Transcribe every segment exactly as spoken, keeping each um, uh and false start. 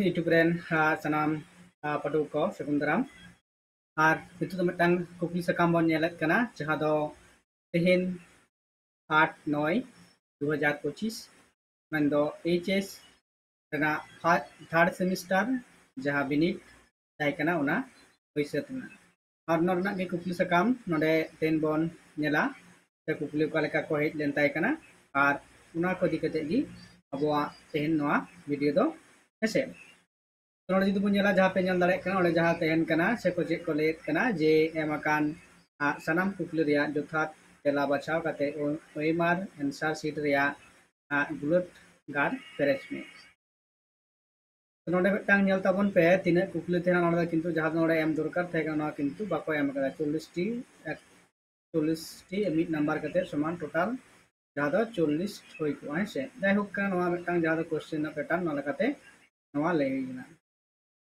YouTube ᱨᱮᱱ ᱥᱟᱱᱟᱢ ᱯᱟᱹᱴᱷᱩᱣᱟᱹ ᱠᱚ ᱥᱟᱹᱜᱩᱱ ᱫᱟᱨᱟᱢ᱾ ᱟᱨ ᱱᱤᱛᱚᱜ ᱫᱚ ᱢᱤᱫᱴᱟᱝ ᱠᱩᱠᱞᱤ ᱥᱟᱠᱟᱢ ᱵᱚᱱ ᱧᱮᱞᱮᱫ ᱠᱟᱱᱟ, ᱡᱟᱦᱟᱸ ᱫᱚ ᱛᱮᱦᱮᱧ ᱟᱴ ᱱᱚᱭ ᱫᱩ ᱦᱟᱡᱟᱨ ᱯᱚᱸᱪᱤᱥ, ᱢᱮᱱᱫᱚ H S ᱨᱮᱱᱟᱜ third semester ᱡᱟᱦᱟᱸ ᱵᱤᱱᱤᱰ ᱛᱟᱦᱮᱸ ᱠᱟᱱᱟ, ᱚᱱᱟ ᱦᱩᱭ ᱥᱟᱹᱛ ᱮᱱᱟ᱾ ᱟᱨ ᱱᱚᱣᱟ ᱨᱮᱱᱟᱜ ᱜᱮ ᱠᱩᱠᱞᱤ ᱥᱟᱠᱟᱢ ᱱᱚᱰᱮ ᱛᱮᱦᱮᱧ ᱵᱚᱱ ᱧᱮᱞᱟ, ᱥᱮ ᱠᱩᱠᱞᱤ ᱚᱠᱟ ᱞᱮᱠᱟ ᱠᱚ ᱦᱮᱡ ᱞᱮᱱ ᱛᱟᱦᱮᱸ ᱠᱟᱱᱟ, ᱟᱨ ᱚᱱᱟ ᱠᱚ ᱤᱫᱤ ᱠᱟᱛᱮ ᱜᱮ ᱟᱵᱚᱣᱟᱜ ᱛᱮᱦᱮᱧ ᱱᱚᱣᱟ ᱵᱷᱤᱰᱤᱭᱳ ᱫᱚ, ᱦᱮᱸᱥᱮ᱾ ᱱᱚᱰᱮ ᱡᱩᱫᱤ ᱵᱚᱱ ᱧᱮᱞᱟ, ᱡᱟᱦᱟᱸ ᱯᱮ ᱧᱮᱞ ᱫᱟᱲᱮᱭᱟᱜ ᱠᱟᱱᱟ, ᱚᱸᱰᱮ ᱡᱟᱦᱟᱸ ᱛᱟᱦᱮᱱ ᱠᱟᱱᱟ ᱥᱮ ᱠᱚ ᱪᱮᱫ ᱠᱚ ᱞᱟᱹᱭᱮᱫ ᱠᱟᱱᱟ, ᱡᱮ ᱮᱢ ᱟᱠᱟᱱ ᱥᱟᱱᱟᱢ ᱠᱩᱠᱞᱤ ᱨᱮᱭᱟᱜ ᱡᱚᱛᱷᱟᱛ ᱛᱮᱞᱟ ᱵᱟᱪᱷᱟᱣ ᱠᱟᱛᱮ ᱳᱭᱮᱢᱟᱨ ᱟᱱᱥᱟᱨ ᱥᱤᱴ ᱨᱮᱭᱟᱜ ᱜᱩᱞᱟᱹᱴ ᱜᱟᱨ ᱯᱮᱨᱮᱡ ᱢᱮ᱾ ᱱᱚᱰᱮ ᱢᱤᱫᱴᱟᱝ ᱧᱮᱞ ᱛᱟᱵᱚᱱ ᱯᱮ, ᱛᱤᱱᱟᱹᱜ ᱠᱩᱠᱞᱤ ᱛᱟᱦᱮᱱᱟ ᱱᱚᱰᱮ ᱫᱚ, ᱠᱤᱱᱛᱩ ᱡᱟᱦᱟᱸ ᱫᱚ ᱱᱚᱰᱮ ᱮᱢ ᱫᱚᱨᱠᱟᱨ ᱛᱟᱦᱮᱸ ᱠᱟᱱᱟ, ᱱᱚᱣᱟ ᱠᱤᱱᱛᱩ ᱵᱟᱠᱚ ᱮᱢ ᱟᱠᱟᱫᱟ᱾ ᱪᱚᱞᱞᱤᱥ ᱴᱤ, ᱪᱚᱞᱞᱤᱥ ᱴᱤ ᱢᱤᱫ ᱱᱟᱢᱵᱟᱨ ᱠᱟᱛᱮ ᱥᱚᱢᱟᱱ ᱴᱳᱴᱟᱞ ᱡᱟᱦᱟᱸ ᱫᱚ ᱪᱚᱞᱞᱤᱥ ᱦᱩᱭ ᱠᱚᱜᱼᱟ, ᱦᱮᱸ ᱥᱮ᱾ ᱡᱟᱭᱦᱳᱠ ᱠᱟᱱᱟ, ᱱᱚᱣᱟ ᱢᱤᱫᱴᱟᱝ ᱡᱟᱦᱟᱸ ᱫᱚ ᱠᱚᱥᱪᱮᱱ ᱨᱮᱱᱟᱜ ᱯᱮᱴᱟᱨᱱ, ᱱᱚᱣᱟ ᱞᱮᱠᱟᱛᱮ ᱱᱚᱣᱟ ᱞᱟᱹᱭ ᱦᱩᱭ ᱠᱟᱱᱟ᱾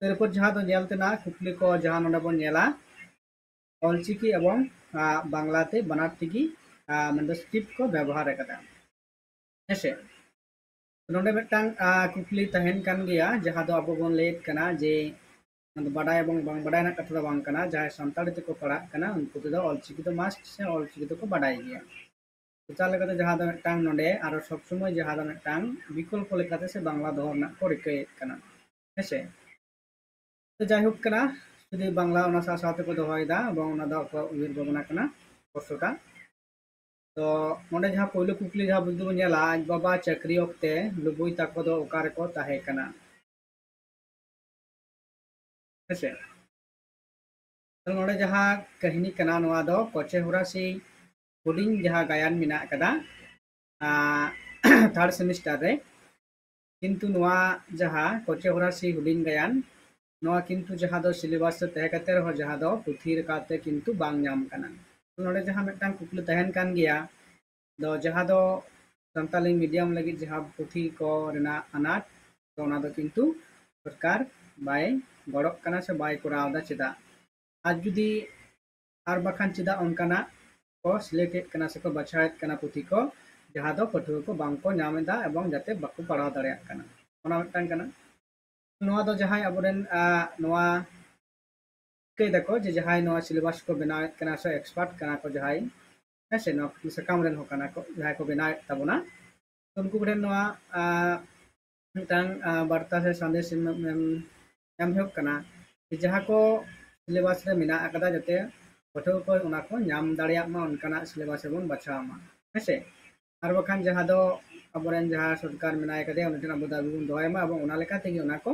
ᱮᱨᱯᱚᱨ ᱡᱟᱦᱟᱸ ᱫᱚ ᱧᱮᱞ ᱛᱮᱱᱟᱜ ᱠᱩᱠᱞᱤ ᱠᱚ, ᱡᱟᱦᱟᱸ ᱱᱚᱰᱮ ᱵᱚᱱ ᱧᱮᱞᱟ, ᱚᱞᱪᱤᱠᱤ ᱮᱵᱚᱝ ᱵᱟᱝᱞᱟ ᱛᱮ ᱵᱟᱱᱟᱨ ᱛᱮᱜᱮ ᱢᱮᱱᱫᱚ ᱥᱠᱨᱤᱯᱴ ᱠᱚ ᱵᱮᱵᱚᱦᱟᱨ ᱟᱠᱟᱫᱟ, ᱦᱮᱸᱥᱮ᱾ ᱱᱚᱰᱮ ᱢᱤᱫᱴᱟᱝ ᱠᱩᱠᱞᱤ ᱛᱟᱦᱮᱱ ᱠᱟᱱ ᱜᱮᱭᱟ, ᱡᱟᱦᱟᱸ ᱫᱚ ᱟᱵᱚ ᱵᱚᱱ ᱞᱟᱹᱭᱮᱫ ᱠᱟᱱᱟ ᱡᱮ ᱵᱟᱰᱟᱭ ᱮᱵᱚᱝ ᱵᱟᱝ ᱵᱟᱰᱟᱭ ᱨᱮᱱᱟᱜ ᱠᱟᱛᱷᱟ ᱫᱚ ᱵᱟᱝ ᱠᱟᱱᱟ, ᱡᱟᱦᱟᱸᱭ ᱥᱟᱱᱛᱟᱲᱤ ᱛᱮᱠᱚ ᱯᱟᱲᱦᱟᱜ ᱠᱟᱱᱟ, ᱩᱱᱠᱩ ᱛᱮᱫᱚ ᱚᱞᱪᱤᱠᱤ ᱫᱚ ᱢᱟᱥᱴ ᱥᱮ ᱚᱞᱪᱤᱠᱤ ᱫᱚᱠᱚ ᱵᱟᱰᱟᱭ ᱜᱮᱭᱟ᱾ ᱚᱱᱟ ᱞᱮᱠᱟᱛᱮ ᱡᱟᱦᱟᱸ ᱫᱚ ᱢᱤᱫᱴᱟᱝ ᱱᱚᱰᱮ ᱟᱨᱚ ᱥᱚᱵ ᱥᱚᱢᱚᱭ ᱡᱟᱦᱟᱸ ᱫᱚ ᱢᱤᱫᱴᱟᱝ ᱵᱤᱠᱚᱞᱯᱚ ᱞᱮᱠᱟᱛᱮ ᱥᱮ ᱵᱟᱝᱞᱟ ᱫᱚᱦᱚ ᱨᱮᱱᱟᱜ ᱠᱚ ᱨᱤᱠᱟᱹᱭᱮᱫ ᱠᱟᱱᱟ, ᱦᱮᱸᱥᱮ᱾ ᱛᱚ ᱡᱟᱭᱦᱳᱠ ᱠᱟᱱᱟ, ᱡᱩᱫᱤ ᱵᱟᱝᱞᱟ ᱚᱱᱟ ᱥᱟᱶ ᱥᱟᱶ ᱛᱮᱠᱚ ᱫᱚᱦᱚᱭᱮᱫᱟ ᱮᱵᱚᱝ ᱚᱱᱟ ᱫᱚ ᱟᱠᱚᱣᱟᱜ ᱩᱭᱦᱟᱹᱨ ᱵᱷᱟᱵᱽᱱᱟ ᱠᱟᱱᱟ ᱯᱨᱚᱥᱱᱚᱴᱟ᱾ ᱛᱚ ᱱᱚᱰᱮ ᱡᱟᱦᱟᱸ ᱯᱳᱭᱞᱳ ᱠᱩᱠᱞᱤ ᱡᱟᱦᱟᱸ ᱡᱩᱫᱤ ᱵᱚᱱ ᱧᱮᱞᱟ, ᱟᱡ ᱵᱟᱵᱟ ᱪᱟᱹᱠᱨᱤ ᱚᱠᱛᱮ ᱞᱩᱵᱩᱭ ᱛᱟᱠᱚ ᱫᱚ ᱚᱠᱟ ᱨᱮᱠᱚ ᱛᱟᱦᱮᱸ ᱠᱟᱱᱟ? ᱦᱮᱸᱥᱮ᱾ ᱛᱟᱦᱞᱮ ᱱᱚᱰᱮ ᱡᱟᱦᱟᱸ ᱠᱟᱹᱦᱱᱤ ᱠᱟᱱᱟ, ᱱᱚᱣᱟ ᱫᱚ ᱠᱚᱪᱮ ᱦᱚᱨᱟᱥᱤ ᱦᱩᱰᱤᱧ ᱡᱟᱦᱟᱸ ᱜᱟᱭᱟᱱ ᱢᱮᱱᱟᱜ ᱟᱠᱟᱫᱟ ᱛᱷᱟᱨᱰ ᱥᱮᱢᱤᱥᱴᱟᱨ ᱨᱮ, ᱠᱤᱱᱛᱩ ᱱᱚᱣᱟ ᱡᱟᱦᱟᱸ ᱠᱚᱪᱮ ᱦᱚᱨᱟᱥᱤ ᱦᱩᱰᱤᱧ ᱜᱟᱭᱟᱱ, ᱱᱚᱣᱟ ᱠᱤᱱᱛᱩ ᱡᱟᱦᱟᱸ ᱫᱚ ᱥᱤᱞᱮᱵᱟᱥ ᱨᱮ ᱛᱟᱦᱮᱸ ᱠᱟᱛᱮ ᱨᱮᱦᱚᱸ ᱡᱟᱦᱟᱸ ᱫᱚ ᱯᱩᱛᱷᱤ ᱞᱮᱠᱟᱛᱮ ᱠᱤᱱᱛᱩ ᱵᱟᱝ ᱧᱟᱢ ᱠᱟᱱᱟ᱾ ᱱᱚᱰᱮ ᱡᱟᱦᱟᱸ ᱢᱤᱫᱴᱟᱝ ᱠᱩᱠᱞᱤ ᱛᱟᱦᱮᱱ ᱠᱟᱱ ᱜᱮᱭᱟ, ᱫᱚ ᱡᱟᱦᱟᱸ ᱫᱚ ᱥᱟᱱᱛᱟᱞᱤ ᱢᱤᱰᱤᱭᱟᱢ ᱞᱟᱹᱜᱤᱫ ᱡᱟᱦᱟᱸ ᱯᱩᱛᱷᱤ ᱠᱚ ᱨᱮᱱᱟᱜ ᱟᱱᱟᱴ, ᱛᱚ ᱚᱱᱟ ᱫᱚ ᱠᱤᱱᱛᱩ ᱥᱚᱨᱠᱟᱨ ᱵᱟᱭ ᱜᱚᱲᱚᱜ ᱠᱟᱱᱟ ᱥᱮ ᱵᱟᱭ ᱠᱚᱨᱟᱣ ᱮᱫᱟ᱾ ᱪᱮᱫᱟᱜ? ᱟᱨ ᱡᱩᱫᱤ ᱟᱨ ᱵᱟᱠᱷᱟᱱ ᱪᱮᱫᱟᱜ ᱚᱱᱠᱟᱱᱟᱜ ᱠᱚ ᱥᱤᱞᱮᱠᱴ ᱮᱫ ᱠᱟᱱᱟ ᱥᱮᱠᱚ ᱵᱟᱪᱷᱟᱣᱮᱫ ᱠᱟᱱᱟ ᱯᱩᱛᱷᱤ ᱠᱚ, ᱡᱟᱦᱟᱸ ᱫᱚ ᱯᱟᱹᱴᱷᱩᱣᱟᱹ ᱠᱚ ᱵᱟᱝ ᱠᱚ ᱧᱟᱢ ᱮᱫᱟ ᱮᱵᱚᱝ ᱡᱟᱛᱮ ᱵᱟᱠᱚ ᱯᱟᱲᱦᱟᱣ ᱫᱟᱲᱮᱭᱟᱜ ᱠᱟᱱᱟ, ᱚᱱᱟ ᱢᱤᱫᱴᱟᱝ ᱠᱟᱱᱟ᱾ ᱱᱚᱣᱟ ᱫᱚ ᱡᱟᱦᱟᱸᱭ ᱟᱵᱚᱨᱮᱱ ᱟᱸ, ᱱᱚᱣᱟ ᱪᱤᱠᱟᱹᱭ ᱫᱟᱠᱚ ᱡᱮ ᱡᱟᱦᱟᱸᱭ ᱱᱚᱣᱟ syllabus ᱠᱚ ᱵᱮᱱᱟᱣᱮᱫ ᱠᱟᱱᱟ ᱥᱮ expert ᱠᱟᱱᱟ ᱠᱚ ᱡᱟᱦᱟᱸᱭ, ᱦᱮᱸ ᱥᱮ, ᱱᱚᱣᱟ ᱥᱟᱠᱟᱢ ᱨᱮᱱ ᱦᱚᱸ ᱠᱟᱱᱟ ᱠᱚ ᱡᱟᱦᱟᱸᱭ ᱠᱚ ᱵᱮᱱᱟᱣᱮᱫ ᱛᱟᱵᱚᱱᱟ, ᱩᱱᱠᱩ ᱠᱚᱴᱷᱮᱱ ᱱᱚᱣᱟ ᱟᱸ, ᱢᱤᱫᱴᱟᱝ ᱟᱸ, ᱵᱟᱨᱛᱟ ᱥᱮ ᱥᱟᱸᱫᱮᱥ ᱮᱢ, ᱮᱢ, ᱮᱢ ᱦᱩᱭᱩᱜ ᱠᱟᱱᱟ ᱡᱮ ᱡᱟᱦᱟᱸ ᱠᱚ syllabus ᱨᱮ ᱢᱮᱱᱟᱜ ᱟᱠᱟᱫᱟ ᱡᱟᱛᱮ ᱯᱟᱹᱴᱷᱩᱣᱟᱹ ᱠᱚ ᱚᱱᱟ ᱠᱚ ᱧᱟᱢ ᱫᱟᱲᱮᱭᱟᱜ ᱢᱟ ᱚᱱᱠᱟᱱᱟᱜ syllabus ᱨᱮᱵᱚᱱ ᱵᱟᱪᱷᱟᱣ ᱢᱟ, ᱦᱮᱸ ᱥᱮ᱾ ᱟᱨ ᱵᱟᱠᱷᱟᱱ ᱡᱟᱦᱟᱸ ᱫᱚ ᱟᱵᱚᱨᱮᱱ ᱡᱟᱦᱟᱸ ᱥᱚᱨᱠᱟᱨ ᱢᱮᱱᱟᱭ ᱠᱟᱫᱮᱭᱟ ᱩᱱᱤ ᱴᱷᱮᱱ ᱟᱵᱚ ᱫᱟᱹᱵᱤ ᱵᱚᱱ ᱫᱚᱦᱚᱭ ᱢᱟ ᱮᱵᱚᱝ ᱚᱱᱟ ᱞᱮᱠᱟ ᱛᱮᱜᱮ ᱚᱱᱟ ᱠᱚ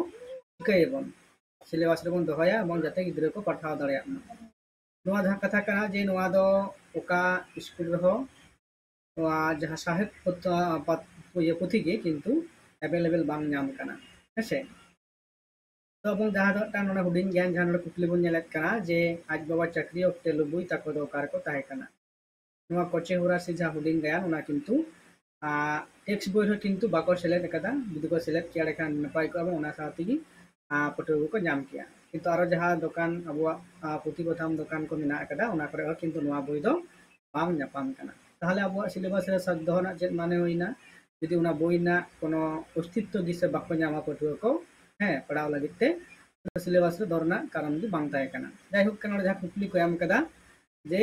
ᱪᱤᱠᱟᱹᱭᱟᱵᱚᱱ, syllabus ᱨᱮᱵᱚᱱ ᱫᱚᱦᱚᱭᱟ ᱮᱵᱚᱝ ᱡᱟᱛᱮ ᱜᱤᱫᱽᱨᱟᱹ ᱠᱚ ᱯᱟᱲᱦᱟᱣ ᱫᱟᱲᱮᱭᱟᱜ ᱢᱟ᱾ ᱱᱚᱣᱟ ᱡᱟᱦᱟᱸ ᱠᱟᱛᱷᱟ ᱠᱟᱱᱟ ᱡᱮ ᱱᱚᱣᱟ ᱫᱚ ᱚᱠᱟ ᱥᱠᱩᱞ ᱨᱮᱦᱚᱸ ᱱᱚᱣᱟ ᱡᱟᱦᱟᱸ ᱥᱟᱦᱮᱵ ᱯᱚᱛ-, ᱯᱟᱛ-, ᱤᱭᱟᱹ ᱯᱩᱛᱷᱤ ᱜᱮ ᱠᱤᱱᱛᱩ available ᱵᱟᱝ ᱧᱟᱢ ᱠᱟᱱᱟ, ᱦᱮᱸᱥᱮ᱾ ᱛᱚ ᱮᱵᱚᱝ ᱡᱟᱦᱟᱸ ᱫᱚ ᱢᱤᱫᱴᱟᱝ ᱱᱚᱰᱮ ᱦᱩᱰᱤᱧ ᱜᱮᱭᱟᱱ ᱡᱟᱦᱟᱸ ᱱᱚᱰᱮ ᱠᱩᱠᱞᱤ ᱵᱚᱱ ᱧᱮᱞᱮᱫ ᱠᱟᱱᱟ ᱡᱮ ᱟᱡ ᱵᱟᱵᱟ ᱪᱟᱹᱠᱨᱤ ᱚᱠᱛᱮ ᱞᱩᱵᱩᱭ ᱛᱟᱠᱚ ᱫᱚ ᱚᱠᱟ ᱨᱮᱠᱚ ᱛᱟᱦᱮᱸ ᱠᱟᱱᱟ? ᱱᱚᱣᱟ ᱠᱚᱪᱮ ᱦᱚᱨᱟ ᱥᱮ ᱡᱟᱦᱟᱸ ᱦᱩᱰᱤᱧ ᱜᱟᱭᱟᱱ ᱚᱱᱟ ᱠᱤᱱᱛᱩ ᱟᱨ text ᱵᱳᱭ ᱨᱮᱦᱚᱸ ᱠᱤᱱᱛᱩ ᱵᱟᱠᱚ ᱥᱮᱞᱮᱫ ᱟᱠᱟᱫᱟ᱾ ᱡᱩᱫᱤ ᱠᱚ ᱥᱮᱞᱮᱫ ᱠᱮᱭᱟ ᱮᱸᱰᱮᱠᱷᱟᱱ ᱱᱟᱯᱟᱭ ᱠᱚᱜᱼᱟ ᱮᱵᱚᱝ ᱚᱱᱟ ᱥᱟᱶ ᱛᱮᱜᱮ ᱟᱨ ᱯᱟᱹᱴᱷᱩᱣᱟᱹ ᱠᱚᱠᱚ ᱧᱟᱢ ᱠᱮᱭᱟ᱾ ᱠᱤᱱᱛᱩ ᱟᱨᱚ ᱡᱟᱦᱟᱸ ᱫᱚᱠᱟᱱ ᱟᱵᱚᱣᱟᱜ ᱟᱨ ᱯᱩᱛᱷᱤ ᱯᱟᱛᱷᱟᱢ ᱫᱚᱠᱟᱱ ᱠᱚ ᱢᱮᱱᱟᱜ ᱟᱠᱟᱫᱟ ᱚᱱᱟ ᱠᱚᱨᱮ ᱦᱚᱸ ᱠᱤᱱᱛᱩ ᱱᱚᱣᱟ ᱵᱳᱭ ᱫᱚ ᱵᱟᱝ ᱧᱟᱯᱟᱢ ᱠᱟᱱᱟ᱾ ᱛᱟᱦᱚᱞᱮ ᱟᱵᱚᱣᱟᱜ syllabus ᱨᱮ ᱥᱟᱫ ᱫᱚᱦᱚ ᱨᱮᱱᱟᱜ ᱪᱮᱫ ᱢᱟᱱᱮ ᱦᱩᱭᱱᱟ ᱡᱩᱫᱤ ᱚᱱᱟ ᱵᱳᱭ ᱨᱮᱱᱟᱜ ᱠᱳᱱᱳ ᱚᱥᱛᱤᱛᱛᱚ ᱜᱮ ᱥᱮ ᱵᱟᱠᱚ ᱧᱟᱢᱟ ᱯᱟᱹᱴᱷᱩᱣᱟᱹ ᱠᱚ, ᱦᱮᱸ, ᱯᱟᱲᱦᱟᱣ ᱞᱟᱹᱜᱤᱫ ᱛᱮ syllabus ᱨᱮ ᱫᱚᱦᱚ ᱨᱮᱱᱟᱜ ᱠᱟᱨᱚᱱ ᱜᱮ ᱵᱟᱝ ᱛᱟᱦᱮᱸ ᱠᱟᱱᱟ᱾ ᱡᱟᱭᱦᱳᱠ ᱠᱟᱱᱟ ᱱᱚᱰᱮ ᱡᱟᱦᱟᱸ ᱠᱩᱠᱞᱤ ᱠᱚ ᱮᱢ ᱠᱟᱫᱟ ᱡᱮ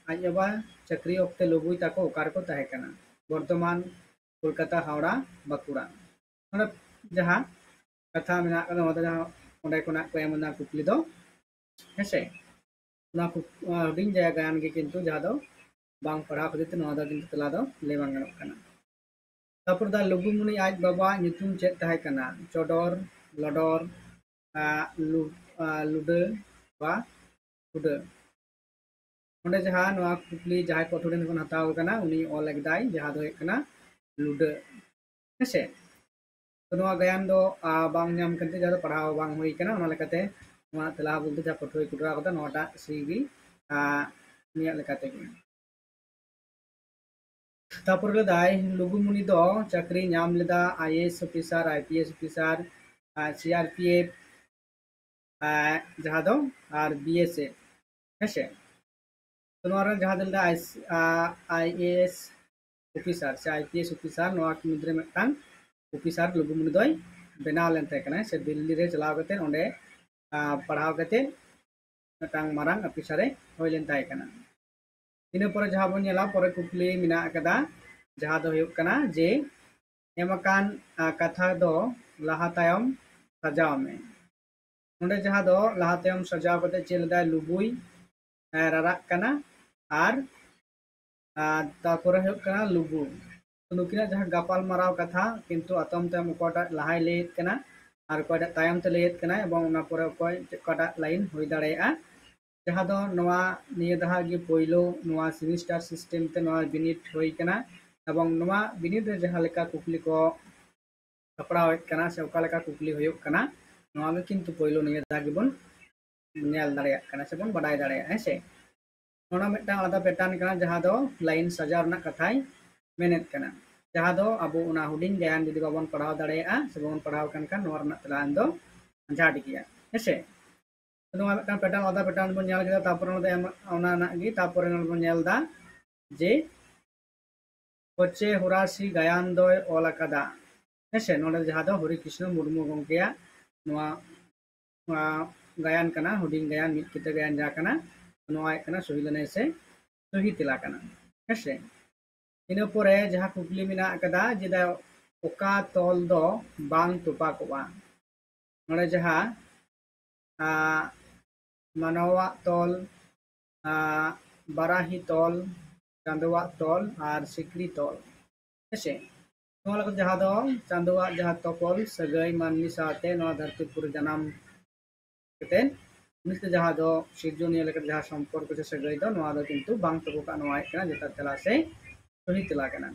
ᱟᱡ ᱵᱟᱵᱟ ᱪᱟᱹᱠᱨᱤ ᱚᱠᱛᱮ ᱞᱩᱵᱩᱭ ᱛᱟᱠᱚ ᱚᱠᱟ ᱨᱮᱠᱚ ᱛᱟᱦᱮᱸ ᱠᱟᱱᱟ? ᱵᱚᱨᱫᱷᱚᱢᱟᱱ, ᱠᱳᱞᱠᱟᱛᱟ, ᱦᱟᱣᱲᱟ, ᱵᱟᱸᱠᱩᱲᱟ᱾ ᱱᱚᱰᱮ ᱡᱟᱦᱟᱸ ᱠᱟᱛᱷᱟ ᱢᱮᱱᱟᱜ ᱟᱠᱟᱫᱟ ᱱᱚᱣᱟ ᱫᱚ ᱡᱟᱦᱟᱸ ᱚᱸᱰᱮ ᱠᱷᱚᱱᱟᱜ ᱠᱚ ᱮᱢ ᱮᱫᱟ ᱠᱩᱠᱞᱤ ᱫᱚ, ᱦᱮᱸᱥᱮ, ᱚᱱᱟ ᱠᱩᱠ-, ᱚᱱᱟ ᱦᱩᱰᱤᱧ ᱡᱟᱭᱜᱟ ᱜᱟᱭᱟᱱ ᱜᱮ ᱠᱤᱱᱛᱩ ᱡᱟᱦᱟᱸ ᱫᱚ ᱵᱟᱝ ᱯᱟᱲᱦᱟᱣ ᱠᱷᱟᱹᱛᱤᱨ ᱛᱮ ᱱᱚᱣᱟ ᱫᱚ ᱠᱤᱱᱛᱩ ᱛᱮᱞᱟ ᱫᱚ ᱞᱟᱹᱭ ᱵᱟᱝ ᱜᱟᱱᱚᱜ ᱠᱟᱱᱟ᱾ ᱛᱟᱨᱯᱚᱨ ᱫᱚ ᱞᱩᱜᱩᱢᱩᱱᱤ ᱟᱡ ᱵᱟᱵᱟᱣᱟᱜ ᱧᱩᱛᱩᱢ ᱪᱮᱫ ᱛᱟᱦᱮᱸ ᱠᱟᱱᱟ? ᱪᱚᱰᱚᱨ, ᱞᱚᱰᱚᱨ, ᱟᱸ, ᱞᱩ-, ᱟᱸ, ᱞᱩᱰᱟᱹ, ᱵᱟ ᱦᱩᱰᱟᱹ᱾ ᱚᱸᱰᱮ ᱡᱟᱦᱟᱸ ᱱᱚᱣᱟ ᱠᱩᱠᱞᱤ ᱡᱟᱦᱟᱸᱭ ᱯᱟᱹᱴᱷᱩᱣᱟᱹ ᱴᱷᱮᱱ ᱠᱷᱚᱱ ᱦᱟᱛᱟᱣ ᱟᱠᱟᱱᱟ ᱩᱱᱤ ᱚᱞ ᱮᱠᱫᱟᱭ ᱡᱟᱦᱟᱸ ᱫᱚ ᱦᱩᱭᱩᱜ ᱠᱟᱱᱟ ᱞᱩᱰᱟᱹ, ᱦᱮᱸᱥᱮ᱾ ᱛᱚ ᱱᱚᱣᱟ ᱜᱟᱭᱟᱱ ᱫᱚ ᱟᱸ, ᱵᱟᱝ ᱧᱟᱢ ᱠᱟᱱᱛᱮ ᱡᱟᱦᱟᱸ ᱫᱚ ᱯᱟᱲᱦᱟᱣ ᱵᱟᱝ ᱦᱩᱭ ᱠᱟᱱᱟ ᱚᱱᱟ ᱞᱮᱠᱟᱛᱮ ᱱᱚᱣᱟ ᱛᱮᱞᱟ ᱵᱚᱞᱛᱮ ᱡᱟᱦᱟᱸ ᱯᱟᱹᱴᱷᱩᱣᱟᱹᱭ ᱠᱚᱨᱟᱣ ᱠᱟᱫᱟ ᱱᱚᱣᱟᱴᱟᱜ ᱥᱤ ᱜᱮ ᱟᱸ, ᱩᱱᱤᱭᱟᱜ ᱞᱮᱠᱟ ᱛᱮᱜᱮ᱾ ᱛᱟᱯᱚᱨ ᱞᱮᱫᱟᱭ ᱞᱩᱜᱩᱢᱩᱱᱤ ᱫᱚ ᱪᱟᱹᱠᱨᱤ ᱧᱟᱢ ᱞᱮᱫᱟ I A S officer, I P S officer, ᱟᱨ ᱥᱤ ᱟᱨ ᱯᱤ ᱮᱯᱷ, ᱟᱨ ᱡᱟᱦᱟᱸ ᱫᱚ ᱟᱨ ᱵᱤ ᱮᱥ ᱮᱯᱷ, ᱦᱮᱸᱥᱮ᱾ ᱛᱚ ᱱᱚᱣᱟ ᱨᱮ ᱡᱟᱦᱟᱸ ᱫᱚ ᱞᱮᱫᱟ ᱟᱭ ᱮ ᱮᱥ ᱚᱯᱷᱤᱥᱟᱨ ᱥᱮ ᱟᱭ ᱯᱤ ᱮᱥ ᱚᱯᱷᱤᱥᱟᱨ ᱱᱚᱣᱟ ᱠᱚ ᱢᱩᱫᱽᱨᱮ ᱢᱤᱫᱴᱟᱝ ᱚᱯᱷᱤᱥᱟᱨ ᱞᱩᱜᱩᱢᱩᱱᱤ ᱫᱚᱭ ᱵᱮᱱᱟᱣ ᱞᱮᱱ ᱛᱟᱦᱮᱸ ᱠᱟᱱᱟ, ᱥᱮ ᱫᱤᱞᱞᱤ ᱨᱮ ᱪᱟᱞᱟᱣ ᱠᱟᱛᱮ ᱚᱸᱰᱮ, ᱟ, ᱯᱟᱲᱦᱟᱣ ᱠᱟᱛᱮ ᱢᱤᱫᱴᱟᱝ ᱢᱟᱨᱟᱝ ᱚᱯᱷᱤᱥᱟᱨ ᱮ ᱦᱩᱭ ᱞᱮᱱ ᱛᱟᱦᱮᱸ ᱠᱟᱱᱟ᱾ ᱤᱱᱟᱹ ᱯᱚᱨᱮ ᱡᱟᱦᱟᱸ ᱵᱚᱱ ᱧᱮᱞᱟ, ᱯᱚᱨᱮ ᱠᱩᱠᱞᱤ ᱢᱮᱱᱟᱜ ᱟᱠᱟᱫᱟ, ᱡᱟᱦᱟᱸ ᱫᱚ ᱦᱩᱭᱩᱜ ᱠᱟᱱᱟ ᱡᱮ ᱮᱢ ᱟᱠᱟᱱ, ᱟ, ᱠᱟᱛᱷᱟ ᱫᱚ ᱞᱟᱦᱟ ᱛᱟᱭᱚᱢ ᱥᱟᱡᱟᱣ ᱢᱮ᱾ ᱱᱚᱰᱮ ᱡᱟᱦᱟᱸ ᱫᱚ ᱞᱟᱦᱟ ᱛᱟᱭᱚᱢ ᱥᱟᱡᱟᱣ ᱠᱟᱛᱮ ᱪᱮᱫ ᱞᱮᱫᱟᱭ? ᱞᱩᱵᱩᱭ, ᱮ, ᱨᱟᱨᱟᱜ ᱠᱟᱱᱟ ᱟᱨ, ᱟᱨ ᱛᱟᱨᱯᱚᱨᱮ ᱦᱩᱭᱩᱜ ᱠᱟᱱᱟ ᱞᱩᱜᱩ᱾ ᱱᱩᱠᱤᱱᱟᱜ ᱡᱟᱦᱟᱸ ᱜᱟᱯᱟᱞ ᱢᱟᱨᱟᱣ ᱠᱟᱛᱷᱟ, ᱠᱤᱱᱛᱩ ᱟᱛᱚᱢ ᱛᱟᱭᱚᱢ ᱚᱠᱟᱴᱟᱜ ᱞᱟᱦᱟᱭ ᱞᱟᱹᱭᱮᱫ ᱠᱟᱱᱟ ᱟᱨ ᱚᱠᱚᱭᱴᱟᱜ ᱛᱟᱭᱚᱢ ᱛᱮ ᱞᱟᱹᱭᱮᱫ ᱠᱟᱱᱟ, ᱮᱵᱚᱝ ᱚᱱᱟ ᱯᱚᱨᱮ ᱚᱠᱚᱭ ᱚᱠᱟᱴᱟᱜ line ᱦᱩᱭ ᱫᱟᱲᱮᱭᱟᱜᱼᱟ, ᱡᱟᱦᱟᱸ ᱫᱚ ᱱᱚᱣᱟ ᱱᱤᱭᱟᱹ ᱫᱷᱟᱣ ᱜᱮ ᱯᱳᱭᱞᱳ ᱱᱚᱣᱟ semester system ᱛᱮ ᱱᱚᱣᱟ ᱵᱤᱱᱤᱰ ᱦᱩᱭ ᱠᱟᱱᱟ᱾ ᱮᱵᱚᱝ ᱱᱚᱣᱟ ᱵᱤᱱᱤᱰ ᱨᱮ ᱡᱟᱦᱟᱸ ᱞᱮᱠᱟ ᱠᱩᱠᱞᱤ ᱠᱚ ᱥᱟᱯᱲᱟᱣᱮᱫ ᱠᱟᱱᱟ ᱥᱮ ᱚᱠᱟ ᱞᱮᱠᱟ ᱠᱩᱠᱞᱤ ᱦᱩᱭᱩᱜ ᱠᱟᱱᱟ, ᱱᱚᱣᱟ ᱜᱮ ᱠᱤᱱᱛᱩ ᱯᱳᱭᱞᱳ ᱱᱤᱭᱟᱹ ᱫᱷᱟᱣ ᱜᱮᱵᱚᱱ ᱧᱮᱞ ᱫᱟᱲᱮᱭᱟᱜ ᱠᱟᱱᱟ ᱥᱮ ᱵᱚᱱ ᱵᱟᱰᱟᱭ ᱫᱟᱲᱮᱭᱟᱜᱼᱟ, ᱦᱮᱸ ᱥᱮ? ᱱᱚᱣᱟ ᱢᱤᱫᱴᱟᱝ ᱟᱞᱟᱫᱟ pattern ᱠᱟᱱᱟ, ᱡᱟᱦᱟᱸ ᱫᱚ line ᱥᱟᱡᱟᱣ ᱨᱮᱱᱟᱜ ᱠᱟᱛᱷᱟᱭ ᱢᱮᱱᱮᱫ ᱠᱟᱱᱟ, ᱡᱟᱦᱟᱸ ᱫᱚ ᱟᱵᱚ ᱚᱱᱟ ᱦᱩᱰᱤᱧ ᱜᱟᱭᱟᱱ ᱡᱩᱫᱤ ᱵᱟᱵᱚᱱ ᱯᱟᱲᱦᱟᱣ ᱫᱟᱲᱮᱭᱟᱜᱼᱟ ᱥᱮ ᱵᱟᱵᱚᱱ ᱯᱟᱲᱦᱟᱣ ᱠᱟᱱ ᱠᱷᱟᱱ, ᱱᱚᱣᱟ ᱨᱮᱱᱟᱜ ᱛᱮᱞᱟ ᱮᱢ ᱫᱚ ᱟᱸᱡᱷᱟᱴ ᱜᱮᱭᱟ, ᱦᱮᱸ ᱥᱮ? ᱱᱚᱣᱟ ᱢᱤᱫᱴᱟᱝ pattern, ᱟᱞᱟᱫᱟ pattern ᱵᱚᱱ ᱧᱮᱞ ᱠᱮᱫᱟ, ᱛᱟᱨᱯᱚᱨᱮ ᱚᱱᱟ ᱫᱚ ᱮᱢ, ᱚᱱᱟ ᱨᱮᱱᱟᱜ ᱜᱮ, ᱛᱟᱨᱯᱚᱨᱮ ᱱᱚᱰᱮ ᱵᱚᱱ ᱧᱮᱞ ᱮᱫᱟ ᱡᱮ ᱦᱚᱪᱪᱷᱮ ᱦᱩᱨᱟᱥᱤ ᱜᱟᱭᱟᱱ ᱫᱚᱭ ᱚᱞ ᱟᱠᱟᱫᱟ, ᱦᱮᱸ ᱥᱮ? ᱱᱚᱰᱮ ᱡᱟᱦᱟᱸ ᱫᱚ ᱦᱚᱨᱤ ᱠᱨᱤᱥᱱᱚ ᱢᱩᱨᱢᱩ ᱜᱚᱢᱠᱮᱭᱟᱜ ᱱᱚᱣᱟ, ᱱᱚᱣᱟ ᱜᱟᱭᱟᱱ ᱠᱟᱱᱟ, ᱦᱩᱰᱤᱧ ᱜᱟᱭᱟᱱ, ᱢᱤᱫ ᱠᱤᱛᱟᱹ ᱜᱟᱭᱟᱱ ᱡᱟᱦᱟᱸ ᱠᱟᱱᱟ, ᱱᱚᱣᱟ ᱦᱩᱭᱩᱜ ᱠᱟᱱᱟ ᱥᱚᱦᱤ ᱞᱮᱱᱟᱭ ᱥᱮ ᱥᱚᱦᱤ ᱛᱮᱞᱟ ᱠᱟᱱᱟ, ᱦᱮᱸ ᱥᱮ? ᱤᱱᱟᱹ ᱯᱚᱨᱮ ᱡᱟᱦᱟᱸ ᱠᱩᱠᱞᱤ ᱢᱮᱱᱟᱜ ᱟᱠᱟᱫᱟ ᱡᱮ ᱫᱟ ᱚᱠᱟ ᱛᱚᱞ ᱫᱚ ᱵᱟᱝ ᱛᱚᱯᱟᱜᱚᱜᱼᱟ? ᱱᱚᱰᱮ ᱡᱟᱦᱟᱸ, ᱟ, ᱢᱟᱱᱣᱟᱜ ᱛᱚᱞ, ᱟ, ᱵᱟᱨᱟᱦᱤ ᱛᱚᱞ, ᱪᱟᱸᱫᱳᱣᱟᱜ ᱛᱚᱞ ᱟᱨ ᱥᱤᱠᱲᱤ ᱛᱚᱞ, ᱦᱮᱸᱥᱮ? ᱱᱚᱣᱟ ᱞᱮᱠᱟᱛᱮ ᱡᱟᱦᱟᱸ ᱫᱚ ᱪᱟᱸᱫᱳᱣᱟᱜ ᱡᱟᱦᱟᱸ ᱛᱚᱯᱚᱞ ᱥᱟᱹᱜᱟᱹᱭ ᱢᱟᱹᱱᱢᱤ ᱥᱟᱶᱛᱮ ᱱᱚᱣᱟ ᱫᱷᱟᱹᱨᱛᱤ ᱯᱩᱨᱤ ᱡᱟᱱᱟᱢ ᱠᱟᱛᱮᱫ, ᱩᱱᱤ ᱛᱮ ᱡᱟᱦᱟᱸ ᱫᱚ ᱥᱤᱨᱡᱚᱱᱤᱭᱟᱹ ᱞᱮᱠᱟᱛᱮ ᱡᱟᱦᱟᱸ ᱥᱚᱢᱯᱚᱨᱠᱚ ᱥᱮ ᱥᱟᱹᱜᱟᱹᱭ ᱫᱚ, ᱱᱚᱣᱟ ᱫᱚ ᱠᱤᱱᱛᱩ ᱵᱟᱝ ᱛᱚᱯᱟᱜᱚᱜᱼᱟ᱾ ᱱᱚᱣᱟ ᱦᱩᱭᱩᱜ ᱠᱟᱱᱟ ᱡᱚᱛᱷᱟᱛ ᱛᱮᱞᱟ ᱥᱮ ᱥᱚᱦᱤ ᱛᱮᱞᱟ ᱠᱟᱱᱟ᱾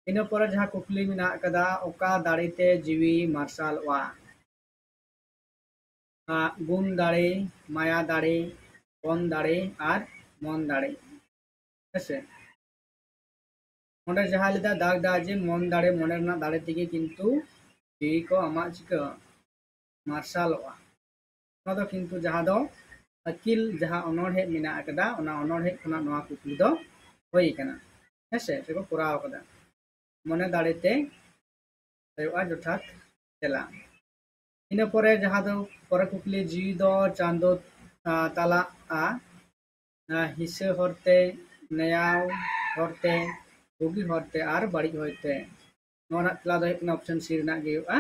ᱤᱱᱟᱹ ᱯᱚᱨᱮ ᱡᱟᱦᱟᱸ ᱠᱩᱠᱞᱤ ᱢᱮᱱᱟᱜ ᱟᱠᱟᱫᱟ, ᱚᱠᱟ ᱫᱟᱲᱮ ᱛᱮ ᱡᱤᱣᱤ ᱢᱟᱨᱥᱟᱞᱚᱜᱼᱟ? ᱟ, ᱜᱩᱱ ᱫᱟᱲᱮ, ᱢᱟᱭᱟ ᱫᱟᱲᱮ, ᱵᱚᱱ ᱫᱟᱲᱮ ᱟᱨ ᱢᱚᱱ ᱫᱟᱲᱮ, ᱦᱮᱸᱥᱮ? ᱚᱸᱰᱮ ᱡᱟᱦᱟᱸ ᱞᱮᱠᱟ ᱫᱟᱜᱽ ᱫᱟ ᱡᱮ ᱢᱚᱱ ᱫᱟᱲᱮ, ᱢᱚᱱᱮ ᱨᱮᱱᱟᱜ ᱫᱟᱲᱮ ᱛᱮᱜᱮ ᱠᱤᱱᱛᱩ ᱡᱤᱣᱤ ᱠᱚ ᱟᱢᱟᱜ ᱪᱤᱠᱟᱹ ᱢᱟᱨᱥᱟᱞᱚᱜᱼᱟ᱾ ᱱᱚᱣᱟ ᱫᱚ ᱠᱤᱱᱛᱩ ᱡᱟᱦᱟᱸ ᱫᱚ ᱟᱹᱠᱤᱞ ᱡᱟᱦᱟᱸ ᱚᱱᱚᱬᱦᱮ ᱢᱮᱱᱟᱜ ᱟᱠᱟᱫᱟ, ᱚᱱᱟ ᱚᱱᱚᱬᱦᱮ ᱠᱷᱚᱱᱟᱜ ᱱᱚᱣᱟ ᱠᱩᱠᱞᱤ ᱫᱚ ᱦᱩᱭ ᱟᱠᱟᱱᱟ, ᱦᱮᱸ ᱥᱮ, ᱥᱮᱠᱚ ᱠᱚᱨᱟᱣ ᱟᱠᱟᱫᱟ᱾ ᱢᱚᱱᱮ ᱫᱟᱲᱮ ᱛᱮ ᱦᱩᱭᱩᱜᱼᱟ ᱡᱚᱛᱷᱟᱛ ᱛᱮᱞᱟ᱾ ᱤᱱᱟᱹ ᱯᱚᱨᱮ ᱡᱟᱦᱟᱸ ᱫᱚ ᱯᱚᱨᱮ ᱠᱩᱠᱞᱤ, ᱡᱤᱣᱤ ᱫᱚ ᱪᱟᱸᱫᱚ ᱛᱟᱞᱟᱜᱼᱟ ᱦᱤᱥᱟᱹ ᱦᱚᱨᱛᱮ, ᱱᱮᱭᱟᱣ ᱦᱚᱨᱛᱮ, ᱵᱩᱜᱤ ᱦᱚᱨᱛᱮ ᱟᱨ ᱵᱟᱹᱲᱤᱡ ᱦᱚᱨᱛᱮ᱾ ᱱᱚᱣᱟ ᱨᱮᱱᱟᱜ ᱛᱮᱞᱟ ᱫᱚ ᱦᱩᱭᱩᱜ ᱠᱟᱱᱟ ᱚᱯᱥᱮᱱ ᱥᱤ ᱨᱮᱱᱟᱜ ᱜᱮ ᱦᱩᱭᱩᱜᱼᱟ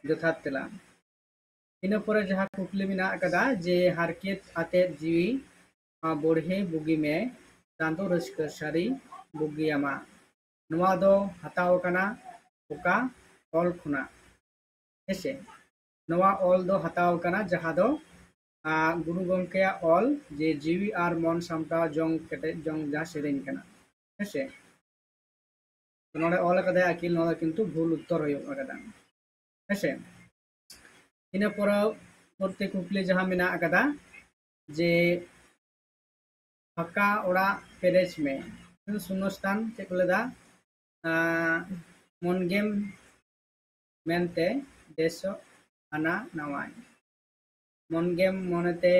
ᱡᱚᱛᱷᱟᱛ ᱛᱮᱞᱟ᱾ ᱤᱱᱟᱹ ᱯᱚᱨᱮ ᱡᱟᱦᱟᱸ ᱠᱩᱠᱞᱤ ᱢᱮᱱᱟᱜ ᱟᱠᱟᱫᱟ ᱡᱮ ᱦᱟᱨᱠᱮᱛ ᱟᱛᱮᱫ ᱡᱤᱣᱤ ᱵᱚᱲᱦᱮ ᱵᱩᱜᱤ ᱢᱮ, ᱪᱟᱸᱫᱚ ᱨᱟᱹᱥᱠᱟᱹ ᱥᱟᱹᱨᱤ ᱵᱩᱜᱤᱭᱟᱢᱟ, ᱱᱚᱣᱟ ᱫᱚ ᱦᱟᱛᱟᱣ ᱟᱠᱟᱱᱟ ᱚᱠᱟ ᱚᱞ ᱠᱷᱚᱱᱟᱜ? ᱦᱮᱸᱥᱮ, ᱱᱚᱣᱟ ᱚᱞ ᱫᱚ ᱦᱟᱛᱟᱣ ᱟᱠᱟᱱᱟ ᱡᱟᱦᱟᱸ ᱫᱚ ᱜᱩᱨᱩ ᱜᱚᱢᱠᱮᱭᱟᱜ ᱚᱞ, ᱡᱮ ᱡᱤᱣᱤ ᱟᱨ ᱢᱚᱱ ᱥᱟᱢᱴᱟᱣ ᱡᱚᱝ ᱠᱮᱴᱮᱡ ᱡᱚᱝ ᱡᱟᱦᱟᱸ ᱥᱮᱨᱮᱧ ᱠᱟᱱᱟ᱾ ᱦᱮᱸᱥᱮ, ᱱᱚᱰᱮ ᱚᱞ ᱟᱠᱟᱫᱟᱭ ᱟᱹᱠᱤᱞ, ᱱᱚᱣᱟ ᱫᱚ ᱠᱤᱱᱛᱩ ᱵᱷᱩᱞ ᱩᱛᱛᱚᱨ ᱦᱩᱭᱩᱜ ᱠᱟᱱᱟ᱾ ᱦᱮᱸᱥᱮ, ᱤᱱᱟᱹ ᱯᱚᱨᱚᱵᱚᱨᱛᱤ ᱠᱩᱠᱞᱤ ᱡᱟᱦᱟᱸ ᱢᱮᱱᱟᱜ ᱟᱠᱟᱫᱟ ᱡᱮ ᱯᱷᱟᱸᱠᱟ ᱚᱲᱟᱜ ᱯᱮᱨᱮᱡ ᱢᱮ, ᱥᱩᱱᱱᱚ ᱥᱛᱷᱟᱱ ᱪᱮᱫ ᱠᱚ ᱞᱟᱹᱭᱫᱟ? ᱢᱚᱱ ᱜᱮᱢ ᱢᱮᱱᱛᱮ ᱫᱮᱥᱚᱜ ᱦᱟᱱᱟ ᱱᱟᱣᱟᱭ᱾ ᱢᱚᱱ ᱜᱮᱢ ᱢᱚᱱᱮᱛᱮ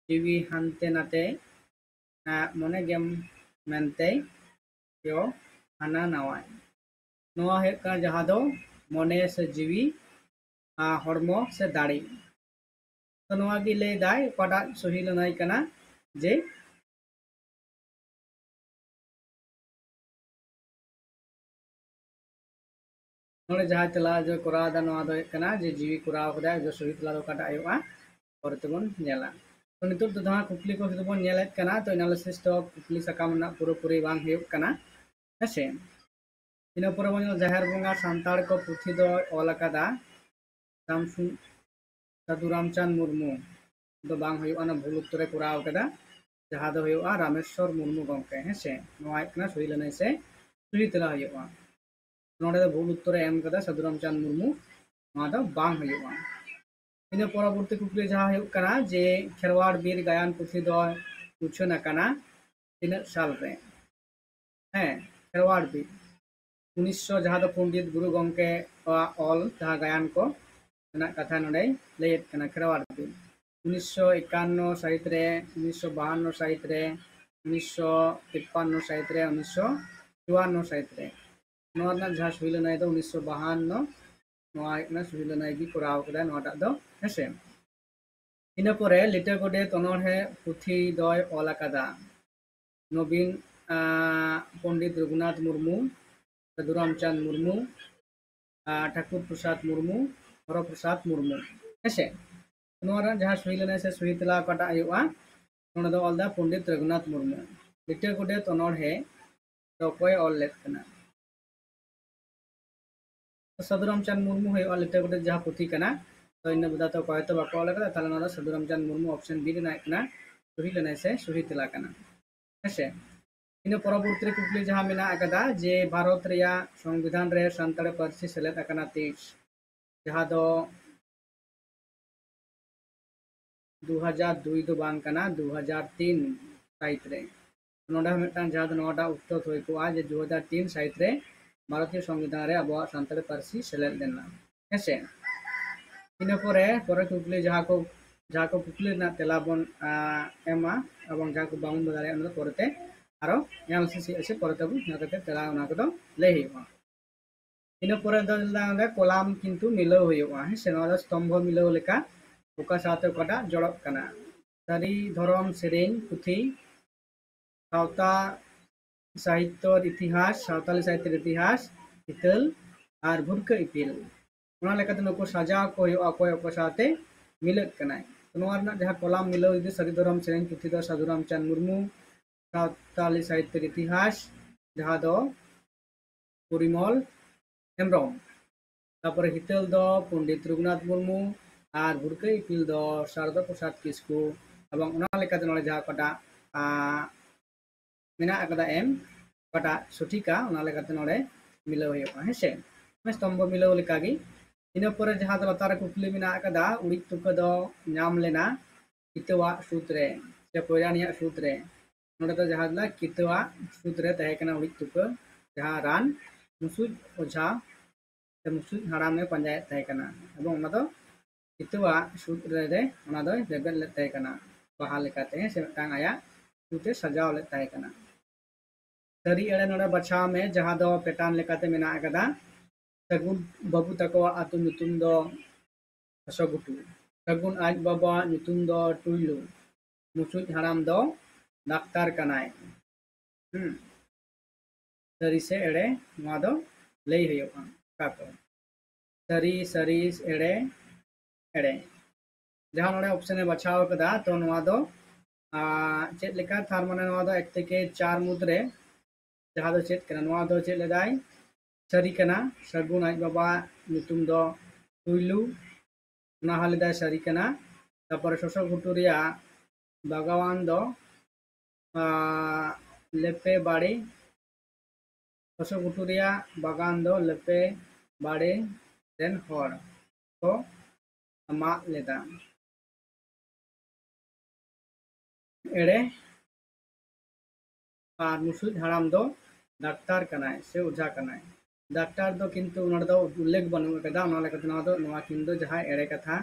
ᱡᱤᱣᱤ ᱦᱟᱱᱛᱮ ᱱᱟᱛᱮ, ᱢᱚᱱᱮ ᱜᱮᱢ ᱢᱮᱱᱛᱮ ᱭᱚ ᱦᱟᱱᱟ ᱱᱟᱣᱟᱭ᱾ ᱱᱚᱣᱟ ᱦᱩᱭᱩᱜ ᱠᱟᱱᱟ ᱡᱟᱦᱟᱸ ᱫᱚ ᱢᱚᱱᱮ ᱥᱮ ᱡᱤᱣᱤ, ᱦᱚᱲᱢᱚ ᱥᱮ ᱫᱟᱲᱮ᱾ ᱛᱚ ᱱᱚᱣᱟ ᱜᱮ ᱞᱟᱹᱭ ᱫᱟᱭ ᱚᱠᱟᱴᱟᱜ ᱥᱚᱦᱤ ᱞᱟᱹᱱᱟᱹᱭ ᱠᱟᱱᱟ ᱡᱮ ᱱᱚᱰᱮ ᱡᱟᱦᱟᱸ ᱛᱮᱞᱟ ᱡᱮ ᱠᱚᱨᱟᱣ ᱮᱫᱟ, ᱱᱚᱣᱟ ᱫᱚ ᱦᱩᱭᱩᱜ ᱠᱟᱱᱟ ᱡᱮ ᱡᱤᱣᱤ ᱠᱚᱨᱟᱣ ᱠᱟᱫᱟᱭ, ᱡᱮ ᱥᱚᱦᱤ ᱛᱮᱞᱟ ᱫᱚ ᱚᱠᱟᱴᱟᱜ ᱦᱩᱭᱩᱜᱼᱟ, ᱯᱚᱨᱮ ᱛᱮᱵᱚᱱ ᱧᱮᱞᱟ᱾ ᱛᱚ ᱱᱤᱛᱚᱜ ᱫᱚ ᱡᱟᱦᱟᱸ ᱠᱩᱠᱞᱤ ᱠᱚ ᱥᱩᱫᱷᱩ ᱵᱚᱱ ᱧᱮᱞᱮᱫ ᱠᱟᱱᱟ, ᱛᱚ analysis ᱫᱚ ᱠᱩᱠᱞᱤ ᱥᱟᱠᱟᱢ ᱨᱮᱱᱟᱜ ᱯᱩᱨᱟᱹᱯᱩᱨᱤ ᱵᱟᱝ ᱦᱩᱭᱩᱜ ᱠᱟᱱᱟ᱾ ᱦᱮᱸᱥᱮ, ᱤᱱᱟᱹ ᱯᱚᱨᱮ ᱵᱚᱱ ᱧᱮᱞᱟ ᱡᱟᱦᱮᱨ ᱵᱚᱸᱜᱟ ᱥᱟᱱᱛᱟᱲ ᱠᱚ ᱯᱩᱛᱷᱤ ᱫᱚᱭ ᱚᱞ ᱟᱠᱟᱫᱟ ᱥᱟᱢᱥᱩ-, ᱥᱟᱹᱫᱷᱩ ᱨᱟᱢᱪᱟᱸᱫᱽ ᱢᱩᱨᱢᱩ᱾ ᱫᱚ ᱵᱟᱝ ᱦᱩᱭᱩᱜᱼᱟ, ᱚᱱᱟ ᱵᱷᱩᱞ ᱩᱛᱛᱚᱨᱮ ᱠᱚᱨᱟᱣ ᱠᱟᱫᱟ, ᱡᱟᱦᱟᱸ ᱫᱚ ᱦᱩᱭᱩᱜᱼᱟ ᱨᱟᱢᱮᱥᱣᱚᱨ ᱢᱩᱨᱢᱩ ᱜᱚᱢᱠᱮ᱾ ᱦᱮᱸᱥᱮ, ᱱᱚᱣᱟ ᱦᱩᱭᱩᱜ ᱠᱟᱱᱟ ᱥᱚᱦᱤ ᱞᱟᱹᱱᱟᱹᱭ ᱥᱮ ᱥᱚᱦᱤ ᱛᱮᱞᱟ ᱦᱩᱭᱩᱜᱼᱟ᱾ ᱱᱚᱰᱮ ᱫᱚ ᱵᱷᱩᱞ ᱩᱛᱛᱚᱨᱮ ᱮᱢ ᱠᱟᱫᱟ ᱥᱟᱹᱫᱷᱩ ᱨᱟᱢᱪᱟᱸᱫᱽ ᱢᱩᱨᱢᱩ, ᱱᱚᱣᱟ ᱫᱚ ᱵᱟᱝ ᱦᱩᱭᱩᱜᱼᱟ᱾ ᱤᱱᱟᱹ ᱯᱚᱨᱚᱵᱚᱨᱛᱤ ᱠᱩᱠᱞᱤ ᱡᱟᱦᱟᱸ ᱦᱩᱭᱩᱜ ᱠᱟᱱᱟ ᱡᱮ ᱠᱷᱮᱨᱣᱟᱲ ᱵᱤᱨ ᱜᱟᱭᱟᱱ ᱯᱩᱛᱷᱤ ᱫᱚ ᱩᱪᱷᱟᱹᱱ ᱟᱠᱟᱱᱟ ᱛᱤᱱᱟᱹᱜ ᱥᱟᱞ ᱨᱮ? ᱦᱮᱸ, ᱠᱷᱮᱨᱣᱟᱲ ᱵᱤᱨ ᱩᱱᱤᱥᱥᱚ, ᱡᱟᱦᱟᱸ ᱫᱚ ᱯᱚᱱᱰᱤᱛ ᱜᱩᱨᱩ ᱜᱚᱢᱠᱮ ᱟᱜ ᱚᱞ ᱡᱟᱦᱟᱸ ᱜᱟᱭᱟᱱ ᱠᱚ ᱨᱮᱱᱟᱜ ᱠᱟᱛᱷᱟ ᱱᱚᱰᱮᱭ ᱞᱟᱹᱭᱮᱫ ᱠᱟᱱᱟ, ᱠᱷᱮᱨᱣᱟᱲ ᱵᱤᱨ ᱩᱱᱤᱥᱥᱚ ᱮᱠᱟᱱᱱᱚ ᱥᱟᱹᱦᱤᱛ ᱨᱮ, ᱩᱱᱤᱥᱥᱚ ᱵᱟᱦᱟᱱᱱᱚ ᱥᱟᱹᱦᱤᱛ ᱨᱮ, ᱩᱱᱤᱥᱥᱚ ᱛᱤᱯᱯᱟᱱᱱᱚ ᱥᱟᱹᱦᱤᱛ ᱨᱮ, ᱩᱱᱤᱥᱥᱚ ᱪᱩᱣᱟᱱᱱᱚ ᱥᱟᱹᱦᱤᱛ ᱨᱮ᱾ ᱱᱚᱣᱟ ᱨᱮᱱᱟᱜ ᱡᱟᱦᱟᱸ ᱥᱚᱦᱤ ᱞᱟᱹᱱᱟᱹᱭ ᱫᱚ ᱩᱱᱤᱥᱥᱚ ᱵᱟᱦᱟᱱᱱᱚ ᱱᱚᱣᱟ ᱦᱩᱭᱩᱜ ᱠᱟᱱᱟ ᱥᱩᱦᱤ ᱞᱟᱹᱱᱟᱹᱭ ᱜᱮ ᱠᱚᱨᱟᱣ ᱠᱟᱫᱟᱭ ᱱᱚᱣᱟᱴᱟᱜ ᱫᱚ, ᱦᱮᱸᱥᱮ᱾ ᱤᱱᱟᱹ ᱯᱚᱨᱮ ᱞᱤᱴᱟᱹ ᱜᱚᱰᱮᱛ ᱚᱱᱚᱬᱦᱮ ᱯᱩᱛᱷᱤ ᱫᱚᱭ ᱚᱞ ᱟᱠᱟᱫᱟ ᱱᱚᱵᱤᱱ, ᱟᱸ, ᱯᱚᱱᱰᱤᱛ ᱨᱚᱜᱷᱩᱱᱟᱛᱷ ᱢᱩᱨᱢᱩ, ᱥᱟᱹᱫᱷᱩ ᱨᱟᱢᱪᱟᱸᱫᱽ ᱢᱩᱨᱢᱩ, ᱟᱸ, ᱴᱷᱟᱠᱩᱨ ᱯᱨᱚᱥᱟᱫᱽ ᱢᱩᱨᱢᱩ, ᱦᱚᱨᱚ ᱯᱨᱚᱥᱟᱫᱽ ᱢᱩᱨᱢᱩ, ᱦᱮᱸᱥᱮ᱾ ᱱᱚᱣᱟ ᱨᱮᱱᱟᱜ ᱡᱟᱦᱟᱸ ᱥᱩᱦᱤ ᱞᱟᱹᱱᱟᱹᱭ ᱥᱮ ᱥᱩᱦᱤ ᱛᱮᱞᱟ ᱚᱠᱟᱴᱟᱜ ᱦᱩᱭᱩᱜᱼᱟ, ᱱᱚᱰᱮ ᱫᱚ ᱚᱞ ᱫᱟ ᱯᱚᱱᱰᱤᱛ ᱨᱚᱜᱷᱩᱱᱟᱛᱷ ᱢᱩᱨᱢᱩ᱾ ᱞᱤᱴᱟᱹ ᱜᱚᱰᱮᱛ ᱚᱱᱚᱬᱦᱮ ᱫᱚ ᱚᱠᱚᱭ ᱚᱞ ᱞᱮᱫ ᱠᱟᱱᱟ? ᱥᱟᱹᱫᱷᱩ ᱨᱟᱢᱪᱟᱸᱫᱽ ᱢᱩᱨᱢᱩ ᱦᱩᱭᱩᱜᱼᱟ ᱞᱤᱴᱟᱹ ᱜᱚᱰᱮᱛ ᱡᱟᱦᱟᱸ ᱯᱩᱛᱷᱤ ᱠᱟᱱᱟ᱾ ᱛᱚ ᱤᱱᱟᱹ ᱵᱮᱫᱟ ᱛᱚ ᱚᱠᱚᱭ ᱦᱚᱸᱛᱚ ᱵᱟᱠᱚ ᱚᱞ ᱟᱠᱟᱫᱟ, ᱛᱟᱦᱞᱮ ᱱᱚᱣᱟ ᱫᱚ ᱥᱟᱹᱫᱷᱩ ᱨᱟᱢᱪᱟᱸᱫᱽ ᱢᱩᱨᱢᱩ option B ᱨᱮᱱᱟᱜ ᱠᱟᱱᱟ, ᱥᱩᱦᱤ ᱞᱟᱹᱱᱟᱹᱭ ᱥᱮ ᱥᱩᱦᱤ ᱛᱮᱞᱟ ᱠᱟᱱᱟ, ᱦᱮᱸᱥᱮ᱾ ᱤᱱᱟᱹ ᱯᱚᱨᱚᱵᱚᱨᱛᱤ ᱨᱮ ᱠᱩᱠᱞᱤ ᱡᱟᱦᱟᱸ ᱢᱮᱱᱟᱜ ᱟᱠᱟᱫᱟ ᱡᱮ ᱵᱷᱟᱨᱚᱛ ᱨᱮᱭᱟᱜ ᱥᱚᱝᱵᱤᱫᱷᱟᱱ ᱨᱮ ᱥᱟᱱᱛᱟᱲᱤ ᱯᱟᱹᱨᱥᱤ ᱥᱮᱞᱮᱫ ᱟᱠᱟᱱᱟ ᱛᱤᱥ, ᱡᱟᱦᱟᱸ ᱫᱚ ᱫᱩ ᱦᱟᱡᱟᱨ ᱫᱩᱭ ᱫᱚ ᱵᱟᱝ ᱠᱟᱱᱟ, ᱫᱩ ᱦᱟᱡᱟᱨ ᱛᱤᱱ ᱥᱟᱹᱦᱤᱛ ᱨᱮ᱾ ᱱᱚᱰᱮ ᱦᱚᱸ ᱢᱤᱫᱴᱟᱝ ᱡᱟᱦᱟᱸ ᱫᱚ ᱱᱚᱣᱟᱴᱟᱜ ᱩᱛᱛᱚᱨ ᱦᱩᱭ ᱠᱚᱜᱼᱟ ᱡᱮ ᱫᱩ ᱦᱟᱡᱟᱨ ᱛᱤᱱ ᱥᱟᱹᱦᱤᱛ ᱨᱮ ᱵᱷᱟᱨᱚᱛᱤᱭᱚ ᱥᱚᱝᱵᱤᱫᱷᱟᱱ ᱨᱮ ᱟᱵᱚᱣᱟᱜ ᱥᱟᱱᱛᱟᱲᱤ ᱯᱟᱹᱨᱥᱤ ᱥᱮᱞᱮᱫ ᱞᱮᱱᱟ, ᱦᱮᱸᱥᱮ᱾ ᱤᱱᱟᱹ ᱯᱚᱨᱮ, ᱯᱚᱨᱮ ᱠᱩᱠᱞᱤ ᱡᱟᱦᱟᱸ ᱠᱚ, ᱡᱟᱦᱟᱸ ᱠᱚ ᱠᱩᱠᱞᱤ ᱨᱮᱱᱟᱜ ᱛᱮᱞᱟ ᱵᱚᱱ, ᱟᱸ, ᱮᱢᱟ ᱮᱵᱚᱝ ᱡᱟᱦᱟᱸ ᱠᱚ ᱵᱟᱵᱚᱱ ᱵᱟᱲᱟᱭᱟ ᱚᱱᱟ ᱫᱚ ᱯᱚᱨᱮᱛᱮ ᱟᱨᱚ analysis ᱦᱩᱭᱩᱜᱼᱟ ᱥᱮ ᱯᱚᱨᱮ ᱛᱮᱵᱚᱱ ᱚᱱᱟ ᱠᱟᱛᱮ ᱛᱮᱞᱟ ᱚᱱᱟ ᱠᱚᱫᱚ ᱞᱟᱹᱭ ᱦᱩᱭᱩᱜᱼᱟ᱾ ᱤᱱᱟᱹ ᱯᱚᱨᱮ ᱫᱚ ᱱᱚᱰᱮ ᱠᱚᱞᱟᱢ ᱠᱤᱱᱛᱩ ᱢᱤᱞᱟᱹᱣ ᱦᱩᱭᱩᱜᱼᱟ, ᱦᱮᱸ ᱥᱮ᱾ ᱱᱚᱣᱟ ᱫᱚ ᱥᱛᱚᱢᱵᱷᱚ ᱢᱤᱞᱟᱹᱣ ᱞᱮᱠᱟ, ᱚᱠᱟ ᱥᱟᱶᱛᱮ ᱚᱠᱟᱴᱟᱜ ᱡᱚᱲᱚᱜ ᱠᱟᱱᱟ᱾ ᱥᱟᱹᱨᱤ ᱫᱷᱚᱨᱚᱢ ᱥᱮᱨᱮᱧ ᱯᱩᱛᱷᱤ, ᱥᱟᱶᱛᱟ ᱥᱟᱦᱤᱛᱭᱚ ᱤᱛᱤᱦᱟᱥ, ᱥᱟᱶᱛᱟᱞᱤ ᱥᱟᱦᱤᱛᱭᱚ ᱤᱛᱤᱦᱟᱥ, ᱦᱤᱛᱟᱹᱞ ᱟᱨ ᱵᱷᱩᱨᱠᱟᱹ ᱤᱯᱤᱞ᱾ ᱚᱱᱟ ᱞᱮᱠᱟᱛᱮ ᱱᱩᱠᱩ ᱥᱟᱡᱟᱣ ᱠᱚ ᱦᱩᱭᱩᱜᱼᱟ ᱚᱠᱚᱭ ᱚᱠᱚᱭ ᱥᱟᱶᱛᱮ ᱢᱤᱞᱟᱹᱜ ᱠᱟᱱᱟᱭ᱾ ᱱᱚᱣᱟ ᱨᱮᱱᱟᱜ ᱡᱟᱦᱟᱸ ᱠᱚᱞᱟᱢ ᱢᱤᱞᱟᱹᱣ ᱡᱩᱫᱤ ᱥᱟᱹᱨᱤ ᱫᱷᱚᱨᱚᱢ ᱥᱮᱨᱮᱧ ᱯᱩᱛᱷᱤ ᱫᱚ ᱥᱟᱹᱫᱷᱩ ᱨᱟᱢᱪᱟᱸᱫᱽ ᱢᱩᱨᱢᱩ, ᱥᱟᱶᱛᱟᱞᱤ ᱥᱟᱦᱤᱛᱭᱚ ᱤᱛᱤᱦᱟᱥ, ᱡᱟᱦᱟᱸ ᱫᱚ ᱯᱚᱨᱤᱢᱚᱞ ᱦᱮᱢᱵᱨᱚᱢ, ᱛᱟᱯᱚᱨᱮ ᱦᱤᱛᱟᱹᱞ ᱫᱚ ᱯᱚᱱᱰᱤᱛ ᱨᱚᱜᱷᱩᱱᱟᱛᱷ ᱢᱩᱨᱢᱩ, ᱟᱨ ᱵᱷᱩᱨᱠᱟᱹ ᱤᱯᱤᱞ ᱫᱚ ᱥᱟᱨᱚᱫᱟ ᱯᱨᱚᱥᱟᱫᱽ ᱠᱤᱥᱠᱩ᱾ ᱮᱵᱚᱝ ᱚᱱᱟ ᱞᱮᱠᱟᱛᱮ ᱱᱚᱰᱮ ᱡᱟᱦᱟᱸ ᱚᱠᱟᱴᱟᱜ, ᱟᱸ, ᱢᱮᱱᱟᱜ ᱟᱠᱟᱫᱟ ᱮᱢ, ᱚᱠᱟᱴᱟᱜ ᱥᱚᱴᱷᱤᱠᱟ, ᱚᱱᱟ ᱞᱮᱠᱟᱛᱮ ᱱᱚᱰᱮ ᱢᱤᱞᱟᱹᱣ ᱦᱩᱭᱩᱜᱼᱟ, ᱦᱮᱸ ᱥᱮ᱾ ᱚᱱᱟ ᱥᱛᱚᱢᱵᱷᱚ ᱢᱤᱞᱟᱹᱣ ᱞᱮᱠᱟᱜᱮ᱾ ᱤᱱᱟᱹ ᱯᱚᱨᱮ ᱡᱟᱦᱟᱸ ᱫᱚ ᱞᱟᱛᱟᱨ ᱨᱮ ᱠᱩᱠᱞᱤ ᱢᱮᱱᱟᱜ ᱟᱠᱟᱫᱟ, ᱩᱲᱤᱡ ᱛᱩᱠᱟᱹ ᱫᱚ ᱧᱟᱢ ᱞᱮᱱᱟ ᱠᱤᱛᱟᱹᱣᱟᱜ ᱥᱩᱫᱽ ᱨᱮ ᱥᱮ ᱯᱚᱭᱨᱟᱱᱤᱭᱟᱜ ᱥᱩᱫᱽ ᱨᱮ᱾ ᱱᱚᱰᱮ ᱫᱚ ᱡᱟᱦᱟᱸ ᱫᱚ ᱠᱤᱛᱟᱹᱣᱟᱜ ᱥᱩᱫᱽ ᱨᱮ ᱛᱟᱦᱮᱸ ᱠᱟᱱᱟ ᱩᱲᱤᱡ ᱛᱩᱠᱟᱹ, ᱡᱟᱦᱟᱸ ᱨᱟᱱ ᱢᱩᱥᱩᱡ ᱚᱡᱷᱟ ᱥᱮ ᱢᱩᱥᱩᱡ ᱦᱟᱲᱟᱢᱮ ᱯᱟᱸᱡᱟᱭᱮᱫ ᱛᱟᱦᱮᱸ ᱠᱟᱱᱟ, ᱮᱵᱚᱝ ᱚᱱᱟ ᱫᱚ ᱠᱤᱛᱟᱹᱣᱟᱜ ᱥᱩᱫᱽ ᱨᱮ, ᱨᱮ ᱚᱱᱟ ᱫᱚᱭ ᱨᱮᱵᱮᱫ ᱞᱮᱫ ᱛᱟᱦᱮᱸ ᱠᱟᱱᱟ ᱵᱟᱦᱟ ᱞᱮᱠᱟᱛᱮ, ᱦᱮᱸ ᱥᱮ, ᱢᱤᱫᱴᱟᱝ ᱟᱭᱟᱜ ᱥᱩᱫᱽ ᱮ ᱥᱟᱡᱟᱣ ᱞᱮᱫ ᱛᱟᱦᱮᱸ ᱠᱟᱱᱟ᱾ ᱥᱟᱹᱨᱤ ᱮᱲᱮ ᱱᱚᱰᱮ ᱵᱟᱪᱷᱟᱣ ᱢᱮ, ᱡᱟᱦᱟᱸ ᱫᱚ pattern ᱞᱮᱠᱟᱛᱮ ᱢᱮᱱᱟᱜ ᱟᱠᱟᱫᱟ᱾ ᱥᱟᱹᱜᱩᱱ ᱵᱟᱹᱵᱩ ᱛᱟᱠᱚᱣᱟᱜ ᱟᱹᱛᱩ ᱧᱩᱛᱩᱢ ᱫᱚ ᱥᱚᱥᱚ ᱜᱷᱩᱴᱩ᱾ ᱥᱟᱹᱜᱩᱱ ᱟᱡ ᱵᱟᱵᱟᱣᱟᱜ ᱧᱩᱛᱩᱢ ᱫᱚ ᱴᱩᱭᱞᱩ᱾ ᱢᱩᱪᱩᱡ ᱦᱟᱲᱟᱢ ᱫᱚ ᱰᱟᱠᱛᱟᱨ ᱠᱟᱱᱟᱭ᱾ ᱦᱩᱸ᱾ ᱥᱟᱹᱨᱤ ᱥᱮ ᱮᱲᱮ, ᱱᱚᱣᱟ ᱫᱚ ᱞᱟᱹᱭ ᱦᱩᱭᱩᱜᱼᱟ᱾ ᱚᱠᱟ ᱠᱚ? ᱥᱟᱹᱨᱤ, ᱥᱟᱹᱨᱤ, ᱮᱲᱮ, ᱮᱲᱮ᱾ ᱡᱟᱦᱟᱸ ᱱᱚᱰᱮ option ᱮ ᱵᱟᱪᱷᱟᱣ ᱟᱠᱟᱫᱟ, ᱛᱚ ᱱᱚᱣᱟ ᱫᱚ, ᱟᱸ, ᱪᱮᱫ ᱞᱮᱠᱟ? ᱛᱟᱨ ᱢᱟᱱᱮ ᱱᱚᱣᱟ ᱫᱚ ᱮᱠ ᱛᱷᱮᱠᱮ ᱪᱟᱨ ᱢᱩᱫᱽᱨᱮ ᱡᱟᱦᱟᱸ ᱫᱚ ᱪᱮᱫ ᱠᱟᱱᱟ? ᱱᱚᱣᱟ ᱫᱚ ᱪᱮᱫ ᱞᱮᱫᱟᱭ? ᱥᱟᱹᱨᱤ ᱠᱟᱱᱟ᱾ ᱥᱟᱹᱜᱩᱱ ᱟᱡ ᱵᱟᱵᱟ ᱧᱩᱛᱩᱢ ᱫᱚ ᱴᱩᱭᱞᱩ, ᱚᱱᱟ ᱦᱚᱸ ᱞᱮᱫᱟᱭ ᱥᱟᱹᱨᱤ ᱠᱟᱱᱟ᱾ ᱛᱟᱨᱯᱚᱨᱮ ᱥᱚᱥᱚ ᱜᱷᱩᱴᱩ ᱨᱮᱭᱟᱜ ᱵᱟᱜᱟᱣᱟᱱ ᱫᱚ, ᱟᱸ, ᱞᱮᱯᱮ ᱵᱟᱲᱮ, ᱥᱚᱥᱚ ᱜᱷᱩᱴᱩ ᱨᱮᱭᱟᱜ ᱵᱟᱜᱟᱱ ᱫᱚ ᱞᱮᱯᱮ ᱵᱟᱲᱮ ᱨᱮᱱ ᱦᱚᱲ ᱠᱚ ᱢᱟᱜ ᱞᱮᱫᱟ᱾ ᱮᱲᱮ, ᱟᱨ ᱢᱩᱥᱩᱡ ᱦᱟᱲᱟᱢ ᱫᱚ ᱰᱟᱠᱛᱟᱨ ᱠᱟᱱᱟᱭ ᱥᱮ ᱚᱡᱷᱟ ᱠᱟᱱᱟᱭ᱾ ᱰᱟᱠᱛᱟᱨ ᱫᱚ ᱠᱤᱱᱛᱩ ᱚᱱᱟ ᱨᱮᱫᱚ ᱩᱞᱞᱮᱠᱷ ᱵᱟᱹᱱᱩᱜ ᱟᱠᱟᱫᱟ, ᱚᱱᱟ ᱞᱮᱠᱟᱛᱮ ᱱᱚᱣᱟ ᱫᱚ, ᱱᱚᱣᱟ ᱠᱤᱱ ᱫᱚ ᱡᱟᱦᱟᱸᱭ ᱮᱲᱮ ᱠᱟᱛᱷᱟ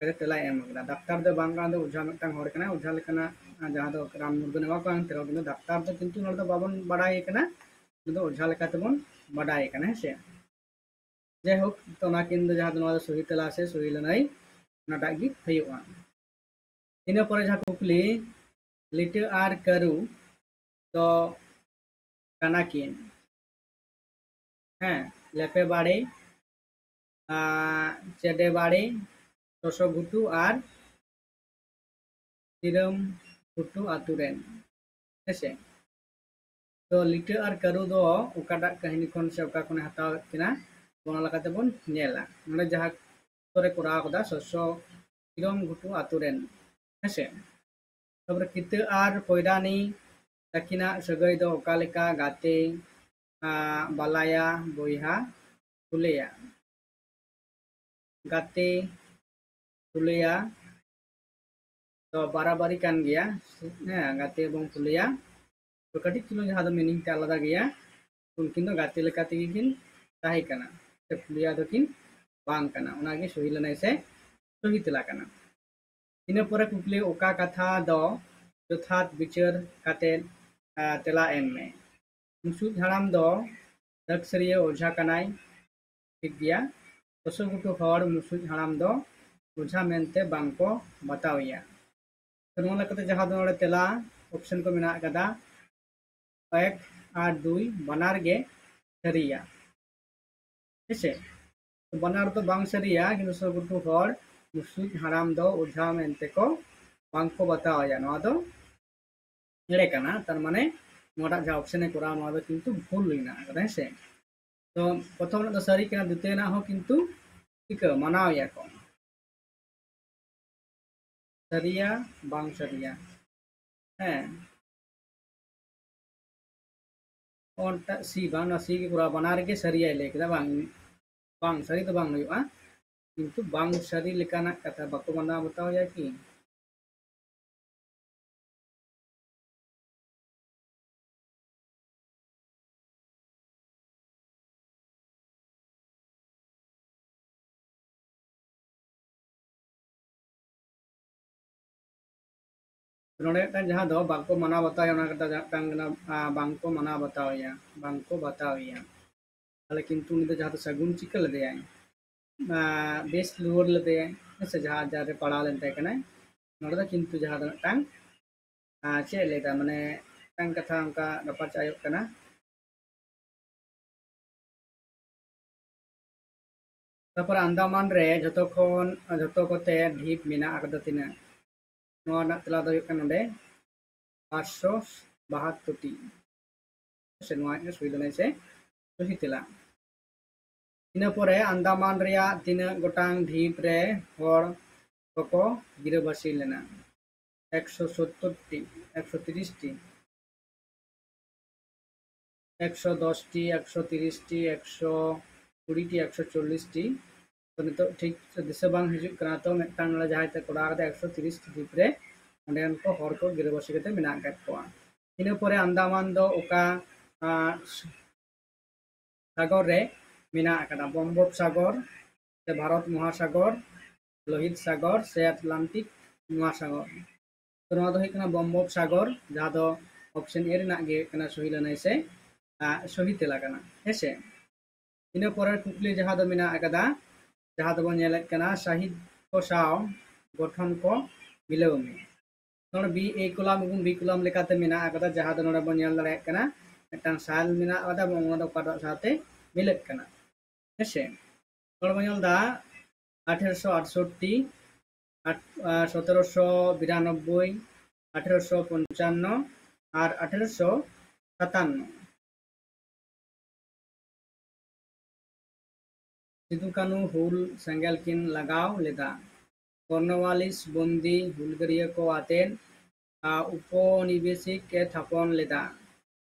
ᱨᱮ ᱛᱮᱞᱟᱭ ᱮᱢ ᱟᱠᱟᱫᱟ᱾ ᱰᱟᱠᱛᱟᱨ ᱫᱚ ᱵᱟᱝ ᱠᱟᱱᱟ, ᱫᱚ ᱚᱡᱷᱟ ᱢᱤᱫᱴᱟᱝ ᱦᱚᱲ ᱠᱟᱱᱟᱭ, ᱚᱡᱷᱟ ᱞᱮᱠᱟᱱᱟᱜ ᱡᱟᱦᱟᱸ ᱫᱚ ᱨᱟᱱ ᱢᱩᱨᱜᱟᱹᱱ ᱮᱢᱟ ᱠᱚᱣᱟ, ᱮᱱᱛᱮ ᱨᱮᱦᱚᱸ ᱠᱤᱱᱛᱩ ᱰᱟᱠᱛᱟᱨ ᱫᱚ ᱠᱤᱱᱛᱩ ᱱᱚᱰᱮ ᱫᱚ ᱵᱟᱵᱚᱱ ᱵᱟᱰᱟᱭᱮ ᱠᱟᱱᱟ, ᱩᱱᱤ ᱫᱚ ᱚᱡᱷᱟ ᱞᱮᱠᱟ ᱛᱮᱵᱚᱱ ᱵᱟᱰᱟᱭᱮ ᱠᱟᱱᱟ, ᱦᱮᱸ ᱥᱮ᱾ ᱡᱟᱭᱦᱳᱠ, ᱛᱚ ᱚᱱᱟ ᱠᱤᱱ ᱫᱚ ᱡᱟᱦᱟᱸ ᱫᱚ ᱱᱚᱣᱟ ᱫᱚ ᱥᱚᱦᱤ ᱛᱮᱞᱟ ᱥᱮ ᱥᱚᱦᱤ ᱞᱟᱹᱱᱟᱹᱭ, ᱚᱱᱟᱴᱟᱜ ᱜᱮ ᱦᱩᱭᱩᱜᱼᱟ᱾ ᱤᱱᱟᱹ ᱯᱚᱨᱮ ᱡᱟᱦᱟᱸ ᱠᱩᱠᱞᱤ, ᱞᱤᱴᱟᱹ ᱟᱨ ᱠᱟᱹᱨᱩ ᱫᱚ ᱠᱟᱱᱟ ᱠᱤᱱ, ᱦᱮᱸ, ᱞᱮᱯᱮ ᱵᱟᱲᱮ, ᱟᱸ, ᱪᱮᱰᱮ ᱵᱟᱲᱮ, ᱥᱚᱥᱚ ᱜᱷᱩᱴᱩ ᱟᱨ ᱥᱤᱨᱟᱹᱢ ᱜᱷᱩᱴᱩ ᱟᱛᱳ ᱨᱮᱱ, ᱦᱮᱸᱥᱮ᱾ ᱛᱚ ᱞᱤᱴᱟᱹ ᱟᱨ ᱠᱟᱹᱨᱩ ᱫᱚ ᱚᱠᱟᱴᱟᱜ ᱠᱟᱹᱦᱱᱤ ᱠᱷᱚᱱ ᱥᱮ ᱚᱠᱟ ᱠᱷᱚᱱᱮ ᱦᱟᱛᱟᱣ ᱮᱫ ᱠᱤᱱᱟ, ᱚᱱᱟ ᱞᱮᱠᱟᱛᱮ ᱵᱚᱱ ᱧᱮᱞᱟ᱾ ᱱᱚᱰᱮ ᱡᱟᱦᱟᱸ ᱠᱚᱨᱮ ᱠᱚᱨᱟᱣ ᱠᱟᱫᱟ, ᱥᱚᱥᱚ ᱥᱤᱨᱚᱢ ᱜᱷᱩᱴᱩ ᱟᱛᱳ ᱨᱮᱱ, ᱦᱮᱸᱥᱮ᱾ ᱛᱟᱯᱚᱨᱮ ᱠᱤᱛᱟᱹ ᱟᱨ ᱯᱚᱭᱰᱟᱱᱤ ᱛᱟᱹᱠᱤᱱᱟᱜ ᱥᱟᱹᱜᱟᱹᱭ ᱫᱚ ᱚᱠᱟ ᱞᱮᱠᱟ? ᱜᱟᱛᱮ, ᱟᱸ, ᱵᱟᱞᱟᱭᱟ, ᱵᱚᱭᱦᱟ, ᱯᱷᱩᱞᱮᱭᱟ᱾ ᱜᱟᱛᱮ, ᱯᱷᱩᱞᱮᱭᱟ ᱫᱚ ᱵᱟᱨᱟᱵᱟᱨᱤ ᱠᱟᱱ ᱜᱮᱭᱟ, ᱦᱮᱸ, ᱜᱟᱛᱮ ᱮᱵᱚᱝ ᱯᱷᱩᱞᱮᱭᱟ᱾ ᱛᱚ ᱠᱟᱹᱴᱤᱡ ᱪᱩᱞᱩᱝ ᱡᱟᱦᱟᱸ ᱫᱚ meaning ᱛᱮ ᱟᱞᱟᱫᱟ ᱜᱮᱭᱟ᱾ ᱩᱱᱠᱤᱱ ᱫᱚ ᱜᱟᱛᱮ ᱞᱮᱠᱟ ᱛᱮᱜᱮ ᱠᱤᱱ ᱛᱟᱦᱮᱸ ᱠᱟᱱᱟ, ᱥᱮ ᱯᱷᱩᱞᱮᱭᱟ ᱫᱚᱠᱤᱱ ᱵᱟᱝ ᱠᱟᱱᱟ, ᱚᱱᱟᱜᱮ ᱥᱚᱦᱤ ᱞᱟᱹᱱᱟᱹᱭ ᱥᱮ ᱥᱚᱦᱤ ᱛᱮᱞᱟ ᱠᱟᱱᱟ᱾ ᱤᱱᱟᱹ ᱯᱚᱨᱮ ᱠᱩᱠᱞᱤ, ᱚᱠᱟ ᱠᱟᱛᱷᱟ ᱫᱚ ᱡᱚᱛᱷᱟᱛ ᱵᱤᱪᱟᱹᱨ ᱠᱟᱛᱮ, ᱟ, ᱛᱮᱞᱟ ᱮᱢ ᱢᱮ᱾ ᱢᱩᱥᱩᱫ ᱦᱟᱲᱟᱢ ᱫᱚ ᱰᱟᱹᱠᱥᱟᱹᱨᱤᱭᱟᱹ ᱚᱡᱷᱟ ᱠᱟᱱᱟᱭ᱾ ᱴᱷᱤᱠ ᱜᱮᱭᱟ᱾ ᱫᱚᱥᱚ ᱜᱷᱩᱴᱩ ᱦᱚᱲ ᱢᱩᱥᱩᱡ ᱦᱟᱲᱟᱢ ᱫᱚ ᱚᱡᱷᱟ ᱢᱮᱱᱛᱮ ᱵᱟᱝ ᱠᱚ ᱵᱟᱛᱟᱣ ᱮᱭᱟ᱾ ᱛᱚ ᱱᱚᱣᱟ ᱞᱮᱠᱟᱛᱮ ᱡᱟᱦᱟᱸ ᱫᱚ ᱱᱚᱰᱮ ᱛᱮᱞᱟ option ᱠᱚ ᱢᱮᱱᱟᱜ ᱟᱠᱟᱫᱟ, ᱮᱠ ᱟᱨ ᱫᱩᱭ ᱵᱟᱱᱟᱨ ᱜᱮ ᱥᱟᱹᱨᱤᱭᱟ᱾ ᱦᱮᱸᱥᱮ? ᱛᱚ ᱵᱟᱱᱟᱨ ᱫᱚ ᱵᱟᱝ ᱥᱟᱹᱨᱤᱭᱟ, ᱠᱤᱱᱛᱩ ᱫᱚᱥᱚ ᱜᱷᱩᱴᱩ ᱦᱚᱲ ᱢᱩᱥᱩᱡ ᱦᱟᱲᱟᱢ ᱫᱚ ᱚᱡᱷᱟ ᱢᱮᱱᱛᱮ ᱠᱚ ᱵᱟᱝ ᱠᱚ ᱵᱟᱛᱟᱣ ᱮᱭᱟ᱾ ᱱᱚᱣᱟ ᱫᱚ ᱮᱲᱮ ᱠᱟᱱᱟ, ᱛᱟᱨ ᱢᱟᱱᱮ ᱱᱚᱣᱟᱴᱟᱜ ᱡᱟᱦᱟᱸ option ᱮ ᱠᱚᱨᱟᱣ, ᱱᱚᱣᱟ ᱫᱚ ᱠᱤᱱᱛᱩ ᱵᱷᱩᱞ ᱢᱮᱱᱟᱜ ᱟᱠᱟᱫᱟ, ᱦᱮᱸ ᱥᱮ? ᱛᱚ ᱯᱨᱚᱛᱷᱚᱢ ᱨᱮᱱᱟᱜ ᱫᱚ ᱥᱟᱹᱨᱤ ᱠᱟᱱᱟ, ᱫᱤᱛᱤᱭᱚ ᱨᱮᱱᱟᱜ ᱦᱚᱸ ᱠᱤᱱᱛᱩ ᱪᱤᱠᱟᱹ ᱢᱟᱱᱟᱣ ᱮᱭᱟ ᱠᱚ, ᱥᱟᱹᱨᱤᱭᱟ ᱵᱟᱝ ᱥᱟᱹᱨᱤᱭᱟ, ᱦᱮᱸ᱾ ᱚᱱᱴᱟᱜ ᱥᱤ ᱵᱟᱝ, ᱱᱚᱣᱟ ᱥᱤ ᱜᱮ ᱠᱚᱨᱟᱣ, ᱵᱟᱱᱟᱨ ᱜᱮ ᱥᱟᱹᱨᱤᱭᱟᱭ ᱞᱟᱹᱭ ᱠᱮᱫᱟ, ᱵᱟᱝ, ᱵᱟᱝ ᱥᱟᱹᱨᱤ ᱫᱚ ᱵᱟᱝ ᱦᱩᱭᱩᱜᱼᱟ, ᱠᱤᱱᱛᱩ ᱵᱟᱝ ᱥᱟᱹᱨᱤ ᱞᱮᱠᱟᱱᱟᱜ ᱠᱟᱛᱷᱟ ᱵᱟᱠᱚ ᱢᱟᱱᱟᱣ ᱵᱟᱛᱟᱣ ᱮᱭᱟ ᱠᱤ? ᱱᱚᱰᱮ ᱢᱤᱫᱴᱟᱝ ᱡᱟᱦᱟᱸ ᱫᱚ ᱵᱟᱝᱠᱚ ᱢᱟᱱᱟᱣ ᱵᱟᱛᱟᱣᱟ, ᱚᱱᱟ ᱠᱟᱛᱷᱟ ᱡᱟᱦᱟᱸ ᱢᱤᱫᱴᱟᱝ ᱠᱟᱱᱟ, ᱟᱸ, ᱵᱟᱝᱠᱚ ᱢᱟᱱᱟᱣ ᱵᱟᱛᱟᱣ ᱮᱭᱟ, ᱵᱟᱝᱠᱚ ᱵᱟᱛᱟᱣ ᱮᱭᱟ᱾ ᱛᱟᱦᱞᱮ ᱠᱤᱱᱛᱩ ᱩᱱᱤ ᱫᱚ ᱡᱟᱦᱟᱸ ᱫᱚ ᱥᱟᱹᱜᱩᱱ ᱪᱤᱠᱟᱹ ᱞᱮᱫᱮᱭᱟᱭ? ᱟᱸ, ᱵᱮᱥ ᱨᱩᱣᱟᱹᱲ ᱞᱮᱫᱮᱭᱟᱭ, ᱦᱮᱸ ᱥᱮ, ᱡᱟᱦᱟᱸ ᱟᱡᱟᱨ ᱨᱮ ᱯᱟᱲᱟᱣ ᱞᱮᱱ ᱛᱟᱦᱮᱸ ᱠᱟᱱᱟᱭ᱾ ᱱᱚᱰᱮ ᱫᱚ ᱠᱤᱱᱛᱩ ᱡᱟᱦᱟᱸ ᱫᱚ ᱢᱤᱫᱴᱟᱝ, ᱟᱸ, ᱪᱮᱫ ᱮ ᱞᱟᱹᱭᱫᱟ, ᱢᱟᱱᱮ ᱢᱤᱫᱴᱟᱝ ᱠᱟᱛᱷᱟ ᱚᱱᱠᱟ ᱨᱟᱯᱟᱪᱟᱜ ᱦᱩᱭᱩᱜ ᱠᱟᱱᱟ᱾ ᱛᱟᱨᱯᱚᱨ ᱟᱱᱫᱟᱢᱟᱱ ᱨᱮ ᱡᱷᱚᱛᱚ ᱠᱷᱚᱱ, ᱡᱷᱚᱛᱚ ᱠᱚᱛᱮ ᱰᱷᱤᱯ ᱢᱮᱱᱟᱜ ᱟᱠᱟᱫᱟ ᱛᱤᱱᱟᱹᱜ? ᱱᱚᱣᱟ ᱨᱮᱱᱟᱜ ᱛᱮᱞᱟ ᱫᱚ ᱦᱩᱭᱩᱜ ᱠᱟᱱᱟ ᱱᱚᱰᱮ ᱵᱟᱨᱥᱚ ᱵᱟᱦᱟᱛᱛᱳᱨ ᱴᱤ᱾ ᱥᱮ ᱱᱚᱣᱟ ᱥᱩᱭ ᱞᱮᱱᱟᱭ ᱥᱮ ᱥᱚᱦᱤ ᱛᱮᱞᱟ᱾ ᱤᱱᱟᱹ ᱯᱚᱨᱮ ᱟᱱᱫᱟᱢᱟᱱ ᱨᱮᱭᱟᱜ ᱛᱤᱱᱟᱹᱜ ᱜᱚᱴᱟᱝ ᱰᱷᱤᱯ ᱨᱮ ᱦᱚᱲ ᱠᱚᱠᱚ ᱜᱤᱨᱟᱹᱵᱟᱹᱥᱤ ᱞᱮᱱᱟ? ᱮᱠᱥᱚ ᱥᱳᱛᱛᱳᱨ ᱴᱤ, ᱮᱠᱥᱚ ᱛᱤᱨᱤᱥ ᱴᱤ, ᱮᱠᱥᱚ ᱫᱚᱥ ᱴᱤ, ᱮᱠᱥᱚ ᱛᱤᱨᱤᱥ ᱴᱤ, ᱮᱠᱥᱚ ᱠᱩᱲᱤ ᱴᱤ, ᱮᱠᱥᱚ ᱪᱚᱞᱞᱤᱥ ᱴᱤ᱾ ᱛᱚ ᱱᱤᱛᱚᱜ ᱴᱷᱤᱠ ᱫᱤᱥᱟᱹ ᱵᱟᱝ ᱦᱤᱡᱩᱜ ᱠᱟᱱᱟ᱾ ᱛᱚ ᱢᱤᱫᱴᱟᱝ ᱱᱚᱰᱮ ᱡᱟᱦᱟᱸᱭ ᱛᱮ ᱠᱚᱨᱟᱣ ᱠᱟᱫᱟ ᱮᱠᱥᱚ ᱛᱤᱨᱤᱥ ᱴᱤ ᱰᱷᱤᱯ ᱨᱮ, ᱚᱸᱰᱮᱱ ᱠᱚ ᱦᱚᱲ ᱠᱚ ᱜᱤᱨᱟᱹᱵᱟᱹᱥᱤ ᱠᱟᱛᱮ ᱢᱮᱱᱟᱜ ᱟᱠᱟᱫ ᱠᱚᱣᱟ᱾ ᱤᱱᱟᱹ ᱯᱚᱨᱮ ᱟᱱᱫᱟᱢᱟᱱ ᱫᱚ ᱚᱠᱟ, ᱟᱸ, ᱥᱟᱜᱚᱨ ᱨᱮ ᱢᱮᱱᱟᱜ ᱟᱠᱟᱫᱟ? ᱵᱚᱝᱜᱳᱯ ᱥᱟᱜᱚᱨ ᱥᱮ ᱵᱷᱟᱨᱚᱛ ᱢᱚᱦᱟᱥᱟᱜᱚᱨ, ᱞᱳᱦᱤᱛ ᱥᱟᱜᱚᱨ ᱥᱮ ᱟᱴᱞᱟᱱᱴᱤᱠ ᱢᱚᱦᱟᱥᱟᱜᱚᱨ? ᱛᱚ ᱱᱚᱣᱟ ᱫᱚ ᱦᱩᱭᱩᱜ ᱠᱟᱱᱟ ᱵᱚᱝᱜᱳᱯ ᱥᱟᱜᱚᱨ, ᱡᱟᱦᱟᱸ ᱫᱚ option A ᱨᱮᱱᱟᱜ ᱜᱮ ᱦᱩᱭᱩᱜ ᱠᱟᱱᱟ ᱥᱚᱦᱤ ᱞᱟᱹᱱᱟᱹᱭ ᱥᱮ, ᱟᱸ, ᱥᱚᱦᱤ ᱛᱮᱞᱟ ᱠᱟᱱᱟ, ᱦᱮᱸ ᱥᱮ? ᱤᱱᱟᱹ ᱯᱚᱨᱮ ᱠᱩᱠᱞᱤ ᱡᱟᱦᱟᱸ ᱫᱚ ᱢᱮᱱᱟᱜ ᱟᱠᱟᱫᱟ, ᱡᱟᱦᱟᱸ ᱫᱚᱵᱚᱱ ᱧᱮᱞᱮᱫ ᱠᱟᱱᱟ, ᱥᱟᱦᱤᱫ ᱠᱚ ᱥᱟᱶ ᱜᱚᱴᱷᱚᱱ ᱠᱚ ᱢᱤᱞᱟᱹᱣ ᱢᱮ᱾ ᱱᱚᱰᱮ ᱵᱤ ᱮ ᱠᱚᱞᱟᱢ ᱮᱵᱚᱝ ᱵᱤ ᱠᱚᱞᱟᱢ ᱞᱮᱠᱟᱛᱮ ᱢᱮᱱᱟᱜ ᱟᱠᱟᱫᱟ, ᱡᱟᱦᱟᱸ ᱫᱚ ᱱᱚᱰᱮ ᱵᱚᱱ ᱧᱮᱞ ᱫᱟᱲᱮᱭᱟᱜ ᱠᱟᱱᱟ ᱢᱤᱫᱴᱟᱝ ᱥᱟᱞ ᱢᱮᱱᱟᱜ ᱟᱠᱟᱫᱟ ᱮᱵᱚᱝ ᱚᱱᱟ ᱫᱚ ᱚᱠᱟᱴᱟᱜ ᱥᱟᱶᱛᱮ ᱢᱤᱞᱟᱹᱜ ᱠᱟᱱᱟ᱾ ᱦᱮᱸᱥᱮ, ᱱᱚᱰᱮ ᱵᱚᱱ ᱧᱮᱞ ᱮᱫᱟ ᱟᱴᱷᱮᱨᱚᱥᱚ ᱟᱴᱥᱚᱴᱴᱤ, ᱟᱴ-, ᱟᱨ ᱥᱚᱛᱮᱨᱚᱥᱚ ᱵᱤᱨᱟᱱᱚᱵᱵᱳᱭ, ᱟᱴᱷᱮᱨᱚᱥᱚ ᱯᱚᱧᱪᱟᱱᱱᱚ ᱟᱨ ᱟᱴᱷᱮᱨᱚᱥᱚ ᱥᱟᱛᱟᱱᱱᱚ᱾ ᱥᱤᱫᱩ ᱠᱟᱹᱱᱦᱩ ᱦᱩᱞ ᱥᱮᱸᱜᱮᱞ ᱠᱤᱱ ᱞᱟᱜᱟᱣ ᱞᱮᱫᱟ᱾ ᱠᱚᱨᱱᱚᱣᱟᱞᱤᱥ ᱵᱚᱱᱫᱤ ᱦᱩᱞᱜᱟᱹᱨᱤᱭᱟᱹ ᱠᱚ ᱟᱛᱮᱫ, ᱟ, ᱩᱯᱚᱱᱤᱵᱮᱥᱤᱠ ᱮ ᱛᱷᱟᱯᱚᱱ ᱞᱮᱫᱟ᱾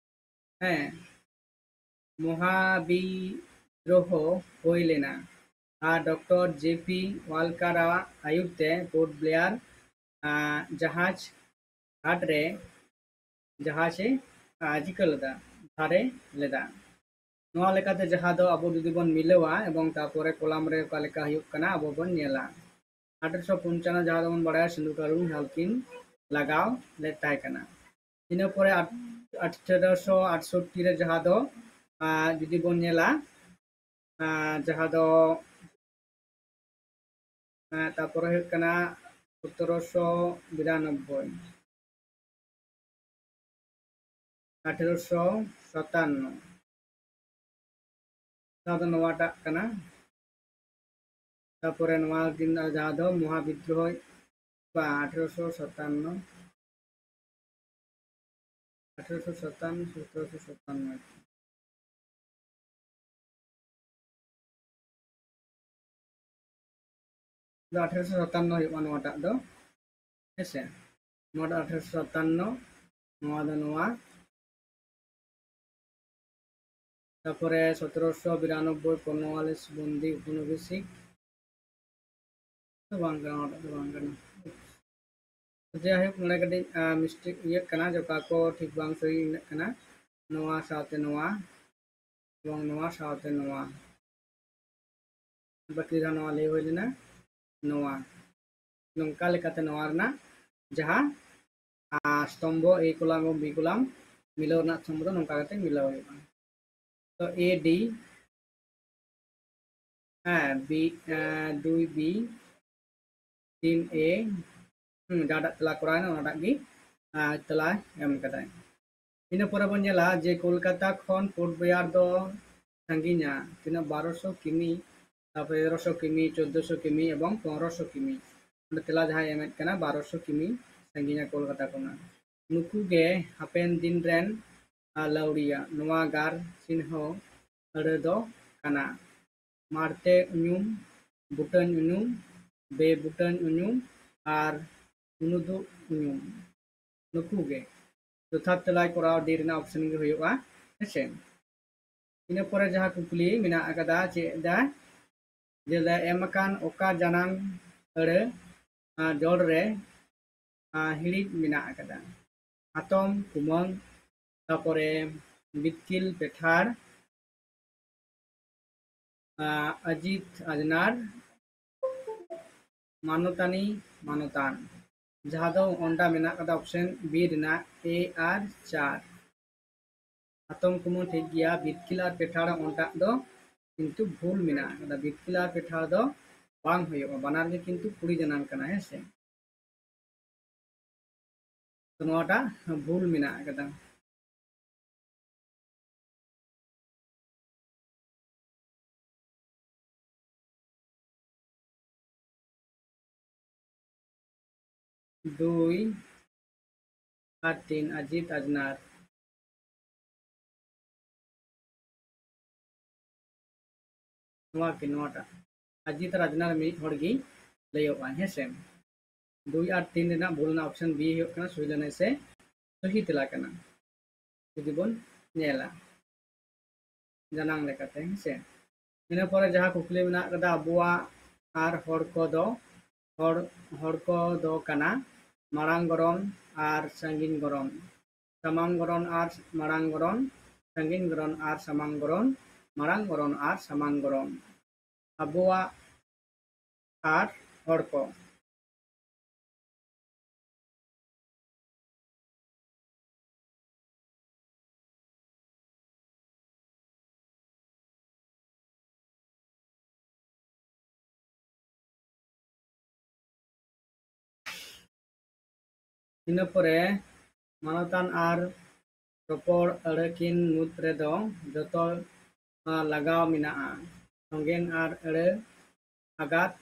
ᱦᱮᱸ, ᱢᱚᱦᱟᱵᱤᱫᱽᱨᱳᱦᱚ ᱦᱩᱭ ᱞᱮᱱᱟ ᱟᱨ ᱰᱚᱠᱴᱚᱨ ᱡᱮ ᱯᱤ ᱣᱟᱞᱠᱟᱨᱟᱜ ᱟᱹᱭᱩᱨ ᱛᱮ ᱯᱳᱨᱴ ᱵᱞᱮᱭᱟᱨ, ᱟ, ᱡᱟᱦᱟᱡᱽ ᱜᱷᱟᱴ ᱨᱮ ᱡᱟᱦᱟᱡᱽ ᱮ, ᱟ, ᱪᱤᱠᱟᱹ ᱞᱮᱫᱟ, ᱫᱷᱟᱨᱮ ᱞᱮᱫᱟ᱾ ᱱᱚᱣᱟ ᱞᱮᱠᱟᱛᱮ ᱡᱟᱦᱟᱸ ᱫᱚ ᱟᱵᱚ ᱡᱩᱫᱤ ᱵᱚᱱ ᱢᱤᱞᱟᱹᱣᱟ ᱮᱵᱚᱝ ᱛᱟᱨᱯᱚᱨᱮ ᱠᱚᱞᱟᱢ ᱨᱮ ᱚᱠᱟ ᱞᱮᱠᱟ ᱦᱩᱭᱩᱜ ᱠᱟᱱᱟ ᱟᱵᱚ ᱵᱚᱱ ᱧᱮᱞᱟ᱾ ᱟᱴᱷᱮᱨᱚᱥᱚ ᱯᱚᱧᱪᱟᱱᱱᱚ ᱡᱟᱦᱟᱸ ᱫᱚᱵᱚᱱ ᱵᱟᱲᱟᱭᱟ ᱥᱤᱫᱩ ᱠᱟᱹᱱᱦᱩ ᱦᱟᱞ ᱠᱤᱱ ᱞᱟᱜᱟᱣ ᱞᱮᱫ ᱛᱟᱦᱮᱸ ᱠᱟᱱᱟ᱾ ᱤᱱᱟᱹ ᱯᱚᱨᱮ ᱟᱴ-, ᱟᱴᱷᱮᱨᱚᱥᱚ ᱟᱴᱥᱚᱴᱴᱤ ᱨᱮ ᱡᱟᱦᱟᱸ ᱫᱚ, ᱟ, ᱡᱩᱫᱤ ᱵᱚᱱ ᱧᱮᱞᱟ, ᱟ, ᱡᱟᱦᱟᱸ ᱫᱚ, ᱟ, ᱛᱟᱨᱯᱚᱨᱮ ᱦᱩᱭᱩᱜ ᱠᱟᱱᱟ ᱥᱚᱛᱨᱚᱥᱚ ᱵᱤᱨᱟᱱᱚᱵᱵᱳᱭ, ᱟᱴᱷᱮᱨᱚᱥᱚ ᱥᱟᱛᱟᱱᱱᱚ, ᱡᱟᱦᱟᱸ ᱫᱚ ᱱᱚᱣᱟᱴᱟᱜ ᱠᱟᱱᱟ᱾ ᱛᱟᱨᱯᱚᱨᱮ ᱱᱚᱣᱟ ᱠᱤᱱ ᱡᱟᱦᱟᱸ ᱫᱚ ᱢᱚᱦᱟᱵᱤᱫᱽᱨᱳᱦᱚ, ᱵᱟᱝ, ᱟᱴᱷᱮᱨᱚᱥᱚ ᱥᱟᱛᱟᱱᱱᱚ, ᱟᱴᱷᱮᱨᱚᱥᱚ ᱥᱟᱛᱟᱱᱱᱚ, ᱥᱚᱛᱨᱚᱥᱚ ᱥᱟᱛᱟᱱᱱᱚ᱾ ᱫᱚ ᱟᱴᱷᱮᱨᱚᱥᱚ ᱥᱟᱛᱟᱱᱱᱚ ᱦᱩᱭᱩᱜᱼᱟ ᱱᱚᱣᱟᱴᱟᱜ ᱫᱚ, ᱦᱮᱸᱥᱮ? ᱱᱚᱣᱟ ᱫᱚ ᱟᱴᱷᱮᱨᱚᱥᱚ ᱥᱟᱛᱟᱱᱱᱚ, ᱱᱚᱣᱟ ᱫᱚ ᱱᱚᱣᱟ᱾ ᱛᱟᱨᱯᱚᱨᱮ ᱥᱚᱛᱨᱚᱥᱚ ᱵᱤᱨᱟᱱᱚᱵᱵᱳᱭ ᱠᱚᱨᱱᱚᱣᱟᱞᱤᱥ ᱵᱚᱱᱫᱤ ᱩᱯᱚᱱᱤᱵᱮᱥᱤᱠ᱾ ᱫᱚ ᱵᱟᱝ ᱠᱟᱱᱟ, ᱚᱱᱟ ᱫᱚ ᱵᱟᱝ ᱠᱟᱱᱟ᱾ ᱡᱟᱭᱦᱳᱠ, ᱱᱚᱰᱮ ᱠᱟᱹᱴᱤᱡ, ᱟ, mistake ᱤᱭᱟᱹᱜ ᱠᱟᱱᱟ, ᱡᱮ ᱚᱠᱟ ᱠᱚ ᱴᱷᱤᱠ ᱵᱟᱝ ᱥᱚᱦᱤ ᱤᱱᱟᱹᱜ ᱠᱟᱱᱟ᱾ ᱱᱚᱣᱟ ᱥᱟᱶᱛᱮ ᱱᱚᱣᱟ, ᱮᱵᱚᱝ ᱱᱚᱣᱟ ᱥᱟᱶᱛᱮ ᱱᱚᱣᱟ᱾ ᱵᱟᱹᱠᱤ ᱫᱚ ᱱᱚᱣᱟ ᱞᱟᱹᱭ ᱦᱩᱭ ᱞᱮᱱᱟ, ᱱᱚᱣᱟ᱾ ᱱᱚᱝᱠᱟ ᱞᱮᱠᱟᱛᱮ ᱱᱚᱣᱟ ᱨᱮᱱᱟᱜ ᱡᱟᱦᱟᱸ, ᱟ, ᱥᱛᱚᱢᱵᱷᱚ A column ᱮᱵᱚᱝ B column ᱢᱤᱞᱟᱹᱣ ᱨᱮᱱᱟᱜ ᱥᱛᱚᱢᱵᱷᱚ ᱫᱚ ᱱᱚᱝᱠᱟ ᱠᱟᱛᱮ ᱢᱤᱞᱟᱹᱣ ᱦᱩᱭᱩᱜᱼᱟ᱾ ᱛᱚ A D, ᱦᱮᱸ, ᱵᱤ, ᱮ, ᱫᱩᱭ ᱵᱤ, ᱛᱤᱱ ᱮ, ᱦᱩᱸ, ᱡᱟᱦᱟᱸᱴᱟᱜ ᱛᱮᱞᱟ ᱠᱚᱨᱟᱣ ᱮᱱᱟ, ᱚᱱᱟᱴᱟᱜ ᱜᱮ, ᱟᱨ, ᱛᱮᱞᱟ ᱮᱢ ᱠᱟᱫᱟᱭ᱾ ᱤᱱᱟᱹ ᱯᱚᱨᱮ ᱵᱚᱱ ᱧᱮᱞᱟ ᱡᱮ ᱠᱳᱞᱠᱟᱛᱟ ᱠᱷᱚᱱ ᱯᱳᱨᱴ ᱵᱞᱮᱭᱟᱨ ᱫᱚ ᱥᱟᱺᱜᱤᱧᱟ ᱛᱤᱱᱟᱹᱜ? ᱵᱟᱨᱚᱥᱚ ᱠᱤᱢᱤ, ᱛᱟᱨᱯᱚᱨᱮ ᱛᱮᱨᱚᱥᱚ ᱠᱤᱢᱤ, ᱪᱳᱫᱽᱫᱚᱥᱚ ᱠᱤᱢᱤ ᱮᱵᱚᱝ ᱯᱚᱱᱨᱚᱥᱚ ᱠᱤᱢᱤ᱾ ᱚᱸᱰᱮ ᱛᱮᱞᱟ ᱡᱟᱦᱟᱸᱭ ᱮᱢᱮᱫ ᱠᱟᱱᱟ, ᱵᱟᱨᱚᱥᱚ ᱠᱤᱢᱤ ᱥᱟᱺᱜᱤᱧᱟ ᱠᱳᱞᱠᱟᱛᱟ ᱠᱷᱚᱱᱟᱜ᱾ ᱱᱩᱠᱩ ᱜᱮ ᱦᱟᱯᱮᱱ ᱫᱤᱱ ᱨᱮᱱ, ᱟ, ᱞᱟᱹᱣᱲᱤᱭᱟ᱾ ᱱᱚᱣᱟ ᱜᱟᱨ ᱪᱤᱱᱦᱟᱹ ᱟᱹᱲᱟᱹ ᱫᱚ ᱠᱟᱱᱟ ᱢᱟᱲᱛᱮ ᱩᱧᱩᱢ, ᱵᱩᱴᱟᱹᱧ ᱩᱧᱩᱢ, ᱵᱮᱼᱵᱩᱴᱟᱹᱧ ᱩᱧᱩᱢ ᱟᱨ ᱩᱱᱩᱫᱩᱜ ᱩᱧᱩᱢ᱾ ᱱᱩᱠᱩ ᱜᱮ᱾ ᱡᱚᱛᱷᱟᱛ ᱛᱮᱞᱟᱭ ᱠᱚᱨᱟᱣ ᱰᱤ ᱨᱮᱱᱟᱜ ᱚᱯᱥᱮᱱ ᱜᱮ ᱦᱩᱭᱩᱜᱼᱟ, ᱦᱮᱸᱥᱮ᱾ ᱤᱱᱟᱹ ᱯᱚᱨᱮ ᱡᱟᱦᱟᱸ ᱠᱩᱠᱞᱤ ᱢᱮᱱᱟᱜ ᱟᱠᱟᱫᱟ, ᱪᱮᱫ ᱫᱟ, ᱡᱮ ᱫᱟ ᱮᱢ ᱟᱠᱟᱱ ᱚᱠᱟ ᱡᱟᱱᱟᱝ ᱟᱹᱲᱟᱹ, ᱟ, ᱡᱚᱲ ᱨᱮ, ᱟ, ᱦᱤᱲᱤᱡ ᱢᱮᱱᱟᱜ ᱟᱠᱟᱫᱟ? ᱦᱟᱛᱚᱢ ᱠᱩᱢᱟᱹᱝ, ᱛᱟᱯᱚᱨᱮ ᱵᱤᱛᱠᱤᱞ ᱯᱮᱴᱷᱟᱲ, ᱟ, ᱟᱡᱤᱛ ᱟᱡᱽᱱᱟᱨ, ᱢᱟᱱᱚᱛᱟᱱᱤ ᱢᱟᱱᱚᱛᱟᱱ᱾ ᱡᱟᱦᱟᱸ ᱫᱚ ᱚᱱᱰᱟ ᱢᱮᱱᱟᱜ ᱠᱟᱫᱟ ᱚᱯᱥᱮᱱ ᱵᱤ ᱨᱮᱱᱟᱜ ᱮ ᱟᱨ ᱪᱟᱨ᱾ ᱦᱟᱛᱚᱢ ᱠᱩᱢᱟᱹᱝ ᱴᱷᱤᱠ ᱜᱮᱭᱟ, ᱵᱤᱛᱠᱤᱞ ᱟᱨ ᱯᱮᱴᱷᱟᱲ ᱚᱱᱴᱟᱜ ᱫᱚ ᱠᱤᱱᱛᱩ ᱵᱷᱩᱞ ᱢᱮᱱᱟᱜ ᱟᱠᱟᱫᱟ᱾ ᱵᱤᱛᱠᱤᱞ ᱟᱨ ᱯᱮᱴᱷᱟᱲ ᱫᱚ ᱵᱟᱝ ᱦᱩᱭᱩᱜᱼᱟ, ᱵᱟᱱᱟᱨ ᱜᱮ ᱠᱤᱱᱛᱩ ᱠᱩᱲᱤ ᱡᱟᱱᱟᱝ ᱠᱟᱱᱟ, ᱦᱮᱸ ᱥᱮ᱾ ᱛᱚ ᱱᱚᱣᱟᱴᱟᱜ ᱵᱷᱩᱞ ᱢᱮᱱᱟᱜ ᱟᱠᱟᱫᱟ᱾ ᱫᱩᱭ ᱟᱨ ᱛᱤᱱ, ᱟᱡᱤᱛ ᱟᱡᱽᱱᱟᱨ᱾ ᱱᱚᱣᱟ ᱠᱤ ᱱᱚᱣᱟᱴᱟᱜ? ᱟᱡᱤᱛ ᱟᱨ ᱟᱡᱽᱱᱟᱨ ᱢᱤᱫ ᱦᱚᱲ ᱜᱮ ᱞᱟᱹᱭᱚᱜᱼᱟ, ᱦᱮᱸ ᱥᱮ᱾ ᱫᱩᱭ ᱟᱨ ᱛᱤᱱ ᱨᱮᱱᱟᱜ ᱵᱷᱩᱞ ᱨᱮᱱᱟᱜ ᱚᱯᱥᱮᱱ ᱵᱤ ᱦᱩᱭᱩᱜ ᱠᱟᱱᱟ ᱥᱩᱭ ᱞᱟᱹᱱᱟᱹᱭ ᱥᱮ ᱥᱚᱦᱤ ᱛᱮᱞᱟ ᱠᱟᱱᱟ᱾ ᱡᱩᱫᱤ ᱵᱚᱱ ᱧᱮᱞᱟ ᱡᱟᱱᱟᱝ ᱞᱮᱠᱟᱛᱮ, ᱦᱮᱸ ᱥᱮ᱾ ᱤᱱᱟᱹ ᱯᱚᱨᱮ ᱡᱟᱦᱟᱸ ᱠᱩᱠᱞᱤ ᱢᱮᱱᱟᱜ ᱠᱟᱫᱟ, ᱟᱵᱚᱣᱟᱜ ᱟᱨ ᱦᱚᱲ ᱠᱚᱫᱚ, ᱦᱚᱲ, ᱦᱚᱲ ᱠᱚᱫᱚ ᱠᱟᱱᱟ ᱢᱟᱲᱟᱝ ᱜᱚᱨᱚᱱ ᱟᱨ ᱥᱟᱺᱜᱤᱧ ᱜᱚᱨᱚᱱ, ᱥᱟᱢᱟᱝ ᱜᱚᱨᱚᱱ ᱟᱨ ᱢᱟᱲᱟᱝ ᱜᱚᱨᱚᱱ, ᱥᱟᱺᱜᱤᱧ ᱜᱚᱨᱚᱱ ᱟᱨ ᱥᱟᱢᱟᱝ ᱜᱚᱨᱚᱱ, ᱢᱟᱲᱟᱝ ᱜᱚᱨᱚᱱ ᱟᱨ ᱥᱟᱢᱟᱝ ᱜᱚᱨᱚᱱ᱾ ᱟᱵᱚᱣᱟᱜ ᱟᱨ ᱦᱚᱲ ᱠᱚ᱾ ᱤᱱᱟᱹ ᱯᱚᱨᱮ ᱢᱟᱱᱚᱛᱟᱱ ᱟᱨ ᱨᱚᱯᱚᱲ ᱟᱹᱲᱟᱹ ᱠᱤᱱ ᱢᱩᱫᱽ ᱨᱮᱫᱚ ᱡᱚᱛᱚ, ᱟ, ᱞᱟᱜᱟᱣ ᱢᱮᱱᱟᱜᱼᱟ᱾ ᱥᱚᱸᱜᱮᱱ ᱟᱨ ᱟᱹᱲᱟᱹ ᱟᱜᱟᱛ᱾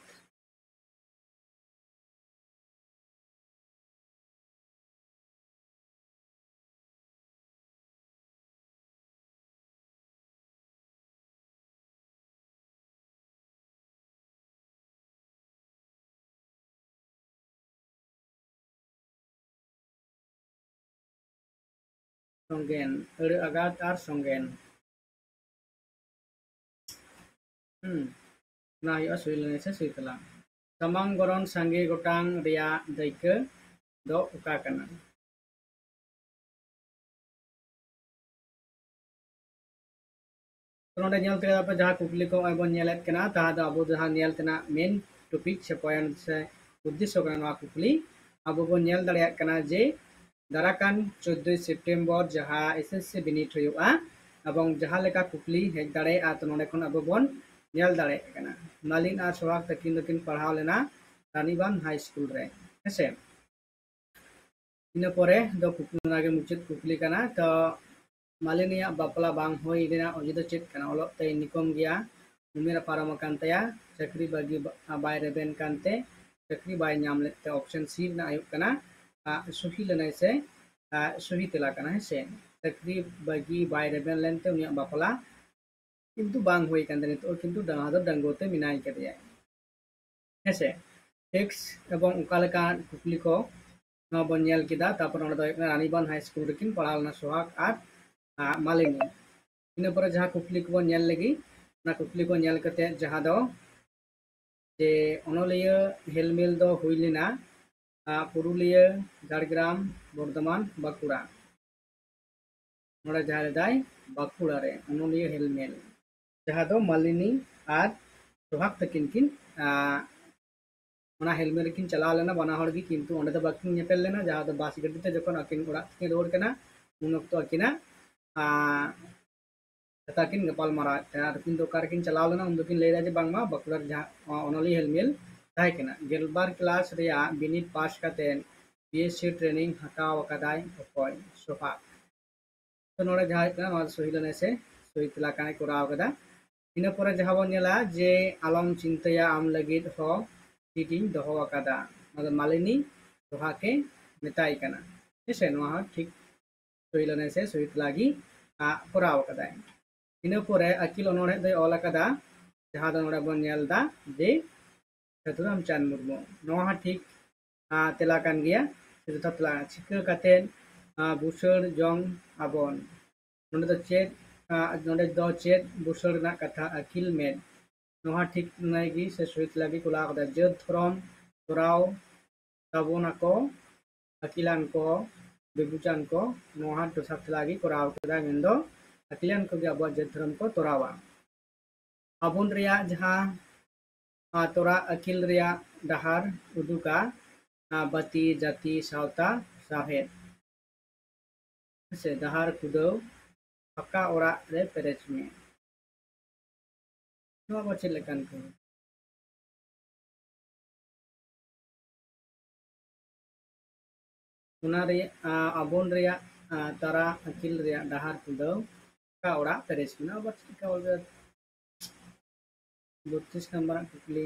ᱥᱚᱝᱜᱮᱱ, ᱟᱹᱲᱟᱹ ᱟᱜᱟᱛ ᱟᱨ ᱥᱚᱝᱜᱮᱱ᱾ ᱦᱩᱸ, ᱚᱱᱟ ᱦᱩᱭᱩᱜᱼᱟ ᱥᱩᱭ ᱞᱟᱹᱱᱟᱹᱭ ᱥᱮ ᱥᱩᱭ ᱛᱮᱞᱟ᱾ ᱥᱟᱢᱟᱝ ᱜᱚᱨᱚᱱ ᱥᱟᱸᱜᱮ ᱜᱚᱴᱟᱝ ᱨᱮᱭᱟᱜ ᱫᱟᱹᱭᱠᱟᱹ ᱫᱚ ᱚᱠᱟ ᱠᱟᱱᱟ? ᱛᱚ ᱱᱚᱰᱮ ᱧᱮᱞ ᱛᱮᱜᱮ ᱟᱯᱮ ᱡᱟᱦᱟᱸ ᱠᱩᱠᱞᱤ ᱠᱚ ᱱᱚᱜᱼᱚᱭ ᱵᱚᱱ ᱧᱮᱞᱮᱫ ᱠᱟᱱᱟ, ᱛᱟᱦᱟ ᱫᱚ ᱟᱵᱚ ᱡᱟᱦᱟᱸ ᱧᱮᱞ ᱛᱮᱱᱟᱜ main topic ᱥᱮ point ᱥᱮ ᱩᱫᱽᱫᱮᱥᱥᱚ ᱠᱟᱱᱟ ᱱᱚᱣᱟ ᱠᱩᱠᱞᱤ, ᱟᱵᱚ ᱵᱚᱱ ᱧᱮᱞ ᱫᱟᱲᱮᱭᱟᱜ ᱠᱟᱱᱟ ᱡᱮ ᱫᱟᱨᱟᱠᱟᱱ ᱪᱳᱫᱽᱫᱳᱭ ᱥᱮᱯᱴᱮᱢᱵᱚᱨ ᱡᱟᱦᱟᱸ S S C ᱵᱤᱱᱤᱰ ᱦᱩᱭᱩᱜᱼᱟ, ᱮᱵᱚᱝ ᱡᱟᱦᱟᱸ ᱞᱮᱠᱟ ᱠᱩᱠᱞᱤ ᱦᱮᱡ ᱫᱟᱲᱮᱭᱟᱜᱼᱟ, ᱛᱚ ᱱᱚᱰᱮ ᱠᱷᱚᱱ ᱟᱵᱚ ᱵᱚᱱ ᱧᱮᱞ ᱫᱟᱲᱮᱭᱟᱜ ᱠᱟᱱᱟ᱾ ᱢᱟᱞᱤᱱ ᱟᱨ ᱥᱚᱦᱟᱜᱽ ᱛᱟᱹᱠᱤᱱ ᱫᱚᱠᱤᱱ ᱯᱟᱲᱦᱟᱣ ᱞᱮᱱᱟ ᱨᱟᱱᱤᱵᱟᱸᱫᱷ ᱦᱟᱭ ᱥᱠᱩᱞ ᱨᱮ, ᱦᱮᱸᱥᱮ? ᱤᱱᱟᱹ ᱯᱚᱨᱮ ᱫᱚ ᱠᱩᱠᱞᱤ, ᱚᱱᱟᱜᱮ ᱢᱩᱪᱟᱹᱫ ᱠᱩᱠᱞᱤ ᱠᱟᱱᱟ᱾ ᱛᱚ ᱢᱟᱞᱤᱱᱤᱭᱟᱜ ᱵᱟᱯᱞᱟ ᱵᱟᱝ ᱦᱩᱭ ᱨᱮᱱᱟᱜ ᱚᱡᱮ ᱫᱚ ᱪᱮᱫ ᱠᱟᱱᱟ? ᱚᱞᱚᱜ ᱛᱮᱭ ᱧᱤᱠᱚᱢ ᱜᱮᱭᱟ, ᱩᱢᱮᱨ ᱯᱟᱨᱚᱢ ᱟᱠᱟᱱ ᱛᱟᱭᱟ, ᱪᱟᱹᱠᱨᱤ ᱵᱟᱹᱜᱤ ᱵᱟ-, ᱵᱟᱭ ᱨᱮᱵᱮᱱ ᱠᱟᱱᱛᱮ ᱪᱟᱹᱠᱨᱤ ᱵᱟᱭ ᱧᱟᱢ ᱞᱮᱫ ᱛᱮ᱾ Option C ᱨᱮᱱᱟᱜ ᱦᱩᱭᱩᱜ ᱠᱟᱱᱟ, ᱟ, ᱥᱩᱦᱤ ᱞᱟᱹᱱᱟᱹᱭ ᱥᱮ, ᱟ, ᱥᱩᱦᱤ ᱛᱮᱞᱟ ᱠᱟᱱᱟ, ᱦᱮᱸ ᱥᱮ? ᱪᱟᱹᱠᱨᱤ ᱵᱟᱹᱜᱤ ᱵᱟᱭ ᱨᱮᱵᱮᱱ ᱞᱮᱱᱛᱮ ᱩᱱᱤᱭᱟᱜ ᱵᱟᱯᱞᱟ ᱠᱤᱱᱛᱩ ᱵᱟᱝ ᱦᱩᱭ ᱠᱟᱱ ᱛᱟᱭᱟ᱾ ᱱᱤᱛᱚᱜ ᱠᱤᱱᱛᱩ ᱰᱟᱸᱜᱟ ᱫᱚ ᱰᱟᱺᱜᱩᱣᱟᱹ ᱛᱮ ᱢᱮᱱᱟᱭ ᱠᱟᱫᱮᱭᱟ, ᱦᱮᱸ ᱥᱮ? Text ᱮᱵᱚᱝ ᱚᱠᱟ ᱞᱮᱠᱟ ᱠᱩᱠᱞᱤ ᱠᱚ, ᱱᱚᱣᱟ ᱵᱚᱱ ᱧᱮᱞ ᱠᱮᱫᱟ᱾ ᱛᱟᱨᱯᱚᱨ ᱚᱸᱰᱮ ᱫᱚ ᱦᱩᱭᱩᱜ ᱠᱟᱱᱟ ᱨᱟᱱᱤᱵᱟᱸᱫᱷ ᱦᱟᱭ ᱥᱠᱩᱞ ᱨᱮᱠᱤᱱ ᱯᱟᱲᱦᱟᱣ ᱞᱮᱱᱟ ᱥᱚᱦᱟᱜᱽ ᱟᱨ, ᱟ, ᱢᱟᱞᱤᱱᱤ᱾ ᱤᱱᱟᱹ ᱯᱚᱨᱮ ᱡᱟᱦᱟᱸ ᱠᱩᱠᱞᱤ ᱠᱚᱵᱚᱱ ᱧᱮᱞ ᱞᱟᱹᱜᱤᱫ, ᱚᱱᱟ ᱠᱩᱠᱞᱤ ᱠᱚ ᱧᱮᱞ ᱠᱟᱛᱮ ᱡᱟᱦᱟᱸ ᱫᱚ ᱡᱮ ᱚᱱᱚᱞᱤᱭᱟᱹ ᱦᱮᱞᱢᱮᱞ ᱫᱚ ᱦᱩᱭ ᱞᱮᱱᱟ, ᱟ, ᱯᱩᱨᱩᱞᱤᱭᱟᱹ, ᱡᱷᱟᱲᱜᱨᱟᱢ, ᱵᱚᱨᱫᱷᱚᱢᱟᱱ, ᱵᱟᱸᱠᱩᱲᱟ᱾ ᱱᱚᱰᱮ ᱡᱟᱦᱟᱸ ᱞᱮᱫᱟᱭ ᱵᱟᱸᱠᱩᱲᱟ ᱨᱮ ᱚᱱᱚᱞᱤᱭᱟᱹ ᱦᱮᱞᱢᱮᱞ, ᱡᱟᱦᱟᱸ ᱫᱚ ᱢᱟᱞᱤᱱᱤ ᱟᱨ ᱥᱚᱦᱟᱜᱽ ᱛᱟᱹᱠᱤᱱ ᱠᱤᱱ, ᱟ, ᱚᱱᱟ ᱦᱮᱞᱢᱮᱞ ᱨᱮᱠᱤᱱ ᱪᱟᱞᱟᱣ ᱞᱮᱱᱟ ᱵᱟᱱᱟ ᱦᱚᱲ ᱜᱮ, ᱠᱤᱱᱛᱩ ᱚᱸᱰᱮ ᱫᱚ ᱵᱟᱹᱠᱤᱱ ᱧᱮᱯᱮᱞ ᱞᱮᱱᱟ᱾ ᱡᱟᱦᱟᱸ ᱫᱚ ᱵᱟᱥ ᱜᱟᱹᱰᱤ ᱛᱮ ᱡᱚᱠᱷᱚᱱ ᱟᱹᱠᱤᱱ ᱚᱲᱟᱜ ᱛᱮᱠᱤᱱ ᱨᱩᱣᱟᱹᱲ ᱠᱟᱱᱟ, ᱩᱱ ᱚᱠᱛᱚ ᱟᱹᱠᱤᱱᱟᱜ, ᱟ, ᱠᱟᱛᱷᱟ ᱠᱤᱱ ᱜᱟᱯᱟᱞ ᱢᱟᱨᱟᱣᱮᱫ ᱛᱟᱦᱮᱸᱱᱟ᱾ ᱟᱨ ᱩᱱᱠᱤᱱ ᱫᱚ ᱚᱠᱟ ᱨᱮᱠᱤᱱ ᱪᱟᱞᱟᱣ ᱞᱮᱱᱟ? ᱩᱱ ᱫᱚᱠᱤᱱ ᱞᱟᱹᱭ ᱮᱫᱟ ᱡᱮ ᱵᱟᱝᱢᱟ ᱵᱟᱸᱠᱩᱲᱟ ᱨᱮ ᱡᱟᱦᱟᱸ, ᱚ-, ᱚᱱᱚᱞᱤᱭᱟᱹ ᱦᱮᱞᱢᱮᱞ ᱛᱟᱦᱮᱸ ᱠᱟᱱᱟ᱾ ᱜᱮᱞᱵᱟᱨ ᱠᱞᱟᱥ ᱨᱮᱭᱟᱜ ᱵᱤᱱᱤᱰ ᱯᱟᱥ ᱠᱟᱛᱮ BSc training ᱦᱟᱛᱟᱣ ᱟᱠᱟᱫᱟᱭ ᱚᱠᱚᱭ? ᱥᱚᱦᱟᱜᱽ᱾ ᱛᱚ ᱱᱚᱰᱮ ᱡᱟᱦᱟᱸ ᱦᱩᱭᱩᱜ ᱠᱟᱱᱟ, ᱱᱚᱣᱟ ᱫᱚ ᱥᱚᱦᱤ ᱞᱮᱱᱟᱭ ᱥᱮ ᱥᱚᱦᱤ ᱛᱮᱞᱟ ᱠᱟᱱᱟᱭ, ᱠᱚᱨᱟᱣ ᱟᱠᱟᱫᱟ᱾ ᱤᱱᱟᱹ ᱯᱚᱨᱮ ᱡᱟᱦᱟᱸ ᱵᱚᱱ ᱧᱮᱞᱟ ᱡᱮ ᱟᱞᱚᱢ ᱪᱤᱱᱛᱟᱹᱭᱟ ᱟᱢ ᱞᱟᱹᱜᱤᱫ ᱦᱚᱸ seat ᱤᱧ ᱫᱚᱦᱚ ᱟᱠᱟᱫᱟ, ᱚᱱᱟ ᱫᱚ ᱢᱟᱞᱤᱱᱤ ᱥᱚᱦᱟᱜᱽ ᱮ ᱢᱮᱛᱟᱭ ᱠᱟᱱᱟ᱾ ᱦᱮᱸᱥᱮ, ᱱᱚᱣᱟ ᱦᱚᱸ ᱴᱷᱤᱠ ᱥᱚᱦᱤ ᱞᱮᱱᱟᱭ ᱥᱮ ᱥᱚᱦᱤ ᱛᱮᱞᱟ ᱜᱮ, ᱟ, ᱠᱚᱨᱟᱣ ᱟᱠᱟᱫᱟᱭ᱾ ᱤᱱᱟᱹ ᱯᱚᱨᱮ ᱟᱹᱠᱤᱞ ᱚᱱᱚᱬᱦᱮ ᱫᱚᱭ ᱚᱞ ᱟᱠᱟᱫᱟ, ᱡᱟᱦᱟᱸ ᱫᱚ ᱱᱚᱰᱮ ᱵᱚᱱ ᱧᱮᱞ ᱮᱫᱟ ᱡᱮ ᱥᱟᱹᱫᱷᱩ ᱨᱟᱢᱪᱟᱸᱫᱽ ᱢᱩᱨᱢᱩ᱾ ᱱᱚᱣᱟ ᱦᱚᱸ ᱴᱷᱤᱠ, ᱟ, ᱛᱮᱞᱟ ᱠᱟᱱ ᱜᱮᱭᱟ, ᱡᱚᱛᱷᱟᱛ ᱛᱮᱞᱟ᱾ ᱪᱤᱠᱟᱹ ᱠᱟᱛᱮᱫ, ᱟ, ᱵᱩᱥᱟᱹᱲ ᱡᱚᱝ ᱟᱵᱚᱱ? ᱱᱚᱰᱮ ᱫᱚ ᱪᱮᱫ, ᱟ, ᱱᱚᱰᱮ ᱫᱚ ᱪᱮᱫ ᱵᱩᱥᱟᱹᱲ ᱨᱮᱱᱟᱜ ᱠᱟᱛᱷᱟ? ᱟᱹᱠᱤᱞ ᱢᱮᱫ᱾ ᱱᱚᱣᱟ ᱴᱷᱤᱠ ᱱᱟᱭ ᱜᱮ ᱥᱮ ᱥᱚᱦᱤ ᱛᱮᱞᱟ ᱜᱮ ᱠᱚ ᱞᱟᱜᱟᱣ ᱠᱟᱫᱟ᱾ ᱡᱟᱹᱛ ᱫᱷᱚᱨᱚᱢ ᱛᱚᱨᱟᱣ ᱛᱟᱵᱚᱱᱟᱠᱚ ᱟᱹᱠᱤᱞᱟᱱ ᱠᱚ, ᱵᱮᱵᱩᱡᱟᱱ ᱠᱚ, ᱱᱚᱣᱟ ᱡᱚᱛᱷᱟᱛ ᱛᱮᱞᱟ ᱜᱮ ᱠᱚᱨᱟᱣ ᱠᱟᱫᱟ, ᱢᱮᱱᱫᱚ ᱟᱹᱠᱤᱞᱟᱱ ᱠᱚᱜᱮ ᱟᱵᱚᱣᱟᱜ ᱡᱟᱹᱛ ᱫᱷᱚᱨᱚᱢ ᱠᱚ ᱛᱚᱨᱟᱣᱟ᱾ ᱟᱵᱚᱱ ᱨᱮᱭᱟᱜ ᱡᱟᱦᱟᱸ, ᱟ, ᱛᱚᱨᱟ ᱟᱹᱠᱤᱞ ᱨᱮᱭᱟᱜ ᱰᱟᱦᱟᱨ ᱩᱫᱩᱜᱟ, ᱟ, ᱵᱟᱹᱛᱤ, ᱡᱟᱹᱛᱤ, ᱥᱟᱶᱛᱟ, ᱥᱟᱶᱦᱮᱫ᱾ ᱦᱮᱸᱥᱮ, ᱰᱟᱦᱟᱨ ᱠᱩᱫᱟᱹᱣ ᱯᱟᱠᱟ ᱚᱲᱟᱜ ᱨᱮ ᱯᱮᱨᱮᱡ ᱢᱮ᱾ ᱱᱚᱣᱟ ᱠᱚ ᱪᱮᱫ ᱞᱮᱠᱟᱱ ᱠᱚ? ᱚᱱᱟ ᱨᱮᱭᱟᱜ, ᱟ, ᱟᱵᱚᱱ ᱨᱮᱭᱟᱜ, ᱟ, ᱛᱟᱨᱟ ᱟᱹᱠᱤᱞ ᱨᱮᱭᱟᱜ ᱰᱟᱦᱟᱨ ᱠᱩᱫᱟᱹᱣ ᱯᱟᱠᱟ ᱚᱲᱟᱜ ᱯᱮᱨᱮᱡ ᱢᱮ᱾ ᱱᱚᱣᱟ ᱟᱵᱟᱨ ᱪᱮᱫ ᱞᱮᱠᱟ ᱚᱞ ᱠᱟᱫᱟ? ᱵᱚᱛᱨᱤᱥ ᱱᱟᱢᱵᱟᱨᱟᱜ ᱠᱩᱠᱞᱤ᱾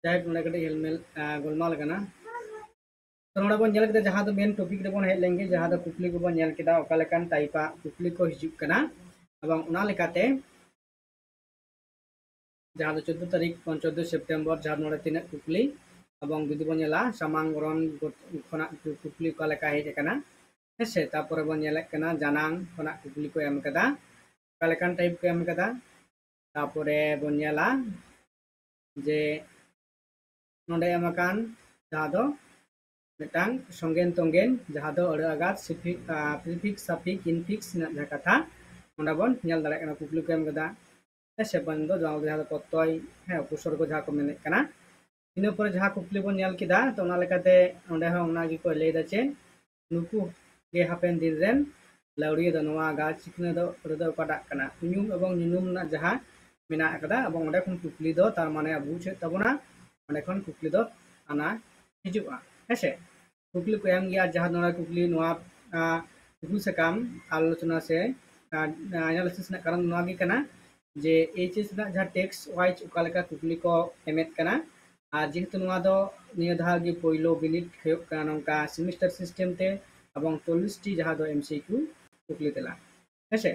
ᱡᱟᱭᱦᱳᱠ, ᱱᱚᱰᱮ ᱠᱟᱹᱴᱤᱡ ᱦᱮᱞᱢᱮᱞ, ᱟ, ᱜᱳᱞᱢᱟᱞ ᱟᱠᱟᱱᱟ᱾ ᱛᱚ, ᱱᱚᱰᱮ ᱵᱚᱱ ᱧᱮᱞ ᱠᱮᱫᱟ, ᱡᱟᱦᱟᱸ ᱫᱚ main topic ᱨᱮᱵᱚᱱ ᱦᱮᱡ ᱞᱮᱱ ᱜᱮ, ᱡᱟᱦᱟᱸ ᱫᱚ ᱠᱩᱠᱞᱤ ᱠᱚᱵᱚᱱ ᱧᱮᱞ ᱠᱮᱫᱟ, ᱚᱠᱟ ᱞᱮᱠᱟᱱ type ᱟᱜ ᱠᱩᱠᱞᱤ ᱠᱚ ᱦᱤᱡᱩᱜ ᱠᱟᱱᱟ᱾ ᱮᱵᱚᱝ ᱚᱱᱟ ᱞᱮᱠᱟᱛᱮ ᱡᱟᱦᱟᱸ ᱫᱚ ᱪᱳᱫᱽᱫᱳ ᱛᱟᱹᱨᱤᱠᱷ, ᱪᱳᱫᱽᱫᱳ ᱥᱮᱯᱴᱮᱢᱵᱚᱨ, ᱡᱟᱦᱟᱸ ᱱᱚᱰᱮ ᱛᱤᱱᱟᱹᱜ ᱠᱩᱠᱞᱤ, ᱮᱵᱚᱝ ᱡᱩᱫᱤ ᱵᱚᱱ ᱧᱮᱞᱟ ᱥᱟᱢᱟᱝ ᱜᱚᱲᱦᱚᱱ ᱠᱷᱚᱱᱟᱜ ᱠᱩᱠᱞᱤ ᱚᱠᱟ ᱞᱮᱠᱟ ᱦᱮᱡ ᱟᱠᱟᱱᱟ, ᱦᱮᱸ ᱥᱮ᱾ ᱛᱟᱨᱯᱚᱨᱮ ᱵᱚᱱ ᱧᱮᱞᱮᱫ ᱠᱟᱱᱟ ᱡᱟᱱᱟᱝ ᱠᱷᱚᱱᱟᱜ ᱠᱩᱠᱞᱤ ᱠᱚ ᱮᱢ ᱠᱟᱫᱟ, ᱚᱠᱟ ᱞᱮᱠᱟᱱ type ᱠᱚ ᱮᱢ ᱠᱟᱫᱟ᱾ ᱛᱟᱨᱯᱚᱨᱮ ᱵᱚᱱ ᱧᱮᱞᱟ ᱡᱮ ᱱᱚᱰᱮ ᱮᱢ ᱟᱠᱟᱱ ᱡᱟᱦᱟᱸ ᱫᱚ ᱢᱤᱫᱴᱟᱝ ᱥᱚᱝᱜᱮᱱ ᱛᱚᱝᱜᱮᱱ, ᱡᱟᱦᱟᱸ ᱫᱚ ᱟᱹᱲᱟᱹ ᱟᱜᱟᱛ, ᱥᱤᱯᱷᱤ-, ᱟ, prefix, suffix, infix ᱨᱮᱱᱟᱜ ᱡᱟᱦᱟᱸ ᱠᱟᱛᱷᱟ, ᱱᱚᱰᱮ ᱵᱚᱱ ᱧᱮᱞ ᱫᱟᱲᱮᱭᱟᱜ ᱠᱟᱱᱟ, ᱠᱩᱠᱞᱤ ᱠᱚ ᱮᱢ ᱠᱟᱫᱟ᱾ ᱦᱮᱸ ᱥᱮ, ᱵᱟᱝ ᱫᱚ ᱡᱟᱦᱟᱸ ᱫᱚ ᱯᱨᱚᱛᱚᱭ, ᱦᱮᱸ, ᱩᱯᱚᱥᱚᱨᱜᱚ ᱡᱟᱦᱟᱸ ᱠᱚ ᱢᱮᱱᱮᱫ ᱠᱟᱱᱟ᱾ ᱤᱱᱟᱹ ᱯᱚᱨᱮ ᱡᱟᱦᱟᱸ ᱠᱩᱠᱞᱤ ᱵᱚᱱ ᱧᱮᱞ ᱠᱮᱫᱟ, ᱛᱚ ᱚᱱᱟ ᱞᱮᱠᱟᱛᱮ ᱚᱸᱰᱮ ᱦᱚᱸ ᱚᱱᱟ ᱜᱮᱠᱚ ᱞᱟᱹᱭ ᱮᱫᱟ ᱪᱮ ᱱᱩᱠᱩ ᱜᱮ ᱦᱟᱯᱮᱱ ᱫᱤᱱ ᱨᱮᱱ ᱞᱟᱹᱣᱲᱤᱭᱟᱹ ᱫᱚ᱾ ᱱᱚᱣᱟ ᱜᱟᱞ ᱪᱤᱠᱷᱱᱟᱹ ᱫᱚ ᱨᱮᱫᱚ ᱚᱠᱟᱴᱟᱜ ᱠᱟᱱᱟ? ᱩᱧᱩᱢ ᱮᱵᱚᱝ ᱧᱩᱱᱩᱢ ᱨᱮᱱᱟᱜ ᱡᱟᱦᱟᱸ ᱢᱮᱱᱟᱜ ᱟᱠᱟᱫᱟ, ᱮᱵᱚᱝ ᱚᱸᱰᱮ ᱠᱷᱚᱱ ᱠᱩᱠᱞᱤ ᱫᱚ ᱛᱟᱨ ᱢᱟᱱᱮ ᱟᱵᱚ ᱵᱩᱡᱷᱟᱹᱜ ᱛᱟᱵᱚᱱᱟ, ᱚᱸᱰᱮ ᱠᱷᱚᱱ ᱠᱩᱠᱞᱤ ᱫᱚ ᱟᱱᱟ ᱦᱤᱡᱩᱜᱼᱟ, ᱦᱮᱸᱥᱮ? ᱠᱩᱠᱞᱤ ᱠᱚ ᱮᱢ ᱜᱮᱭᱟ, ᱡᱟᱦᱟᱸ ᱱᱚᱣᱟ ᱠᱩᱠᱞᱤ, ᱱᱚᱣᱟ ᱠᱩᱠᱞᱤ ᱥᱟᱠᱟᱢ ᱟᱞᱳᱪᱚᱱᱟ ᱥᱮ ᱮᱱᱟᱞᱤᱥᱤᱥ ᱨᱮᱱᱟᱜ ᱠᱟᱨᱚᱱ ᱱᱚᱣᱟ ᱜᱮ ᱠᱟᱱᱟ ᱡᱮ ᱮᱭᱤᱪ ᱮᱥ ᱨᱮᱱᱟᱜ ᱡᱟᱦᱟᱸ ᱴᱮᱠᱥᱴ ᱣᱟᱭᱤᱡ ᱚᱠᱟ ᱞᱮᱠᱟ ᱠᱩᱠᱞᱤ ᱠᱚ ᱮᱢᱮᱫ ᱠᱟᱱᱟ, ᱟᱨ ᱡᱮᱦᱮᱛᱩ ᱱᱚᱣᱟ ᱫᱚ ᱱᱤᱭᱟᱹ ᱫᱷᱟᱣ ᱜᱮ ᱯᱳᱭᱞᱳ ᱵᱤᱱᱤᱰ ᱦᱩᱭᱩᱜ ᱠᱟᱱᱟ ᱱᱚᱝᱠᱟ ᱥᱮᱢᱤᱥᱴᱟᱨ ᱥᱤᱥᱴᱮᱢ ᱛᱮ, ᱮᱵᱚᱝ ᱪᱚᱞᱞᱤᱥ ᱴᱤ ᱡᱟᱦᱟᱸ ᱫᱚ ᱮᱢᱥᱤᱠᱤᱭᱩ ᱠᱩᱠᱞᱤ ᱛᱮᱞᱟ, ᱦᱮᱸᱥᱮ?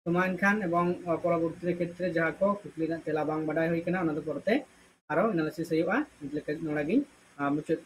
ᱛᱚ ᱢᱟ ᱮᱱᱠᱷᱟᱱ ᱮᱵᱚᱝ ᱯᱚᱨᱚᱵᱚᱨᱛᱤ ᱠᱷᱮᱛᱨᱮ ᱡᱟᱦᱟᱸ ᱠᱚ ᱠᱩᱠᱞᱤ ᱨᱮᱱᱟᱜ ᱛᱮᱞᱟ ᱵᱟᱝ ᱵᱟᱰᱟᱭ ᱦᱩᱭ ᱠᱟᱱᱟ, ᱚᱱᱟ ᱫᱚ ᱯᱚᱨᱮᱛᱮ ᱟᱨᱚ ᱮᱱᱟᱞᱤᱥᱤᱥ ᱦᱩᱭᱩᱜᱼᱟ᱾ ᱱᱤᱛ ᱞᱮᱠᱟ ᱱᱚᱰᱮ ᱜᱤᱧ ᱢᱩᱪᱟᱹᱫ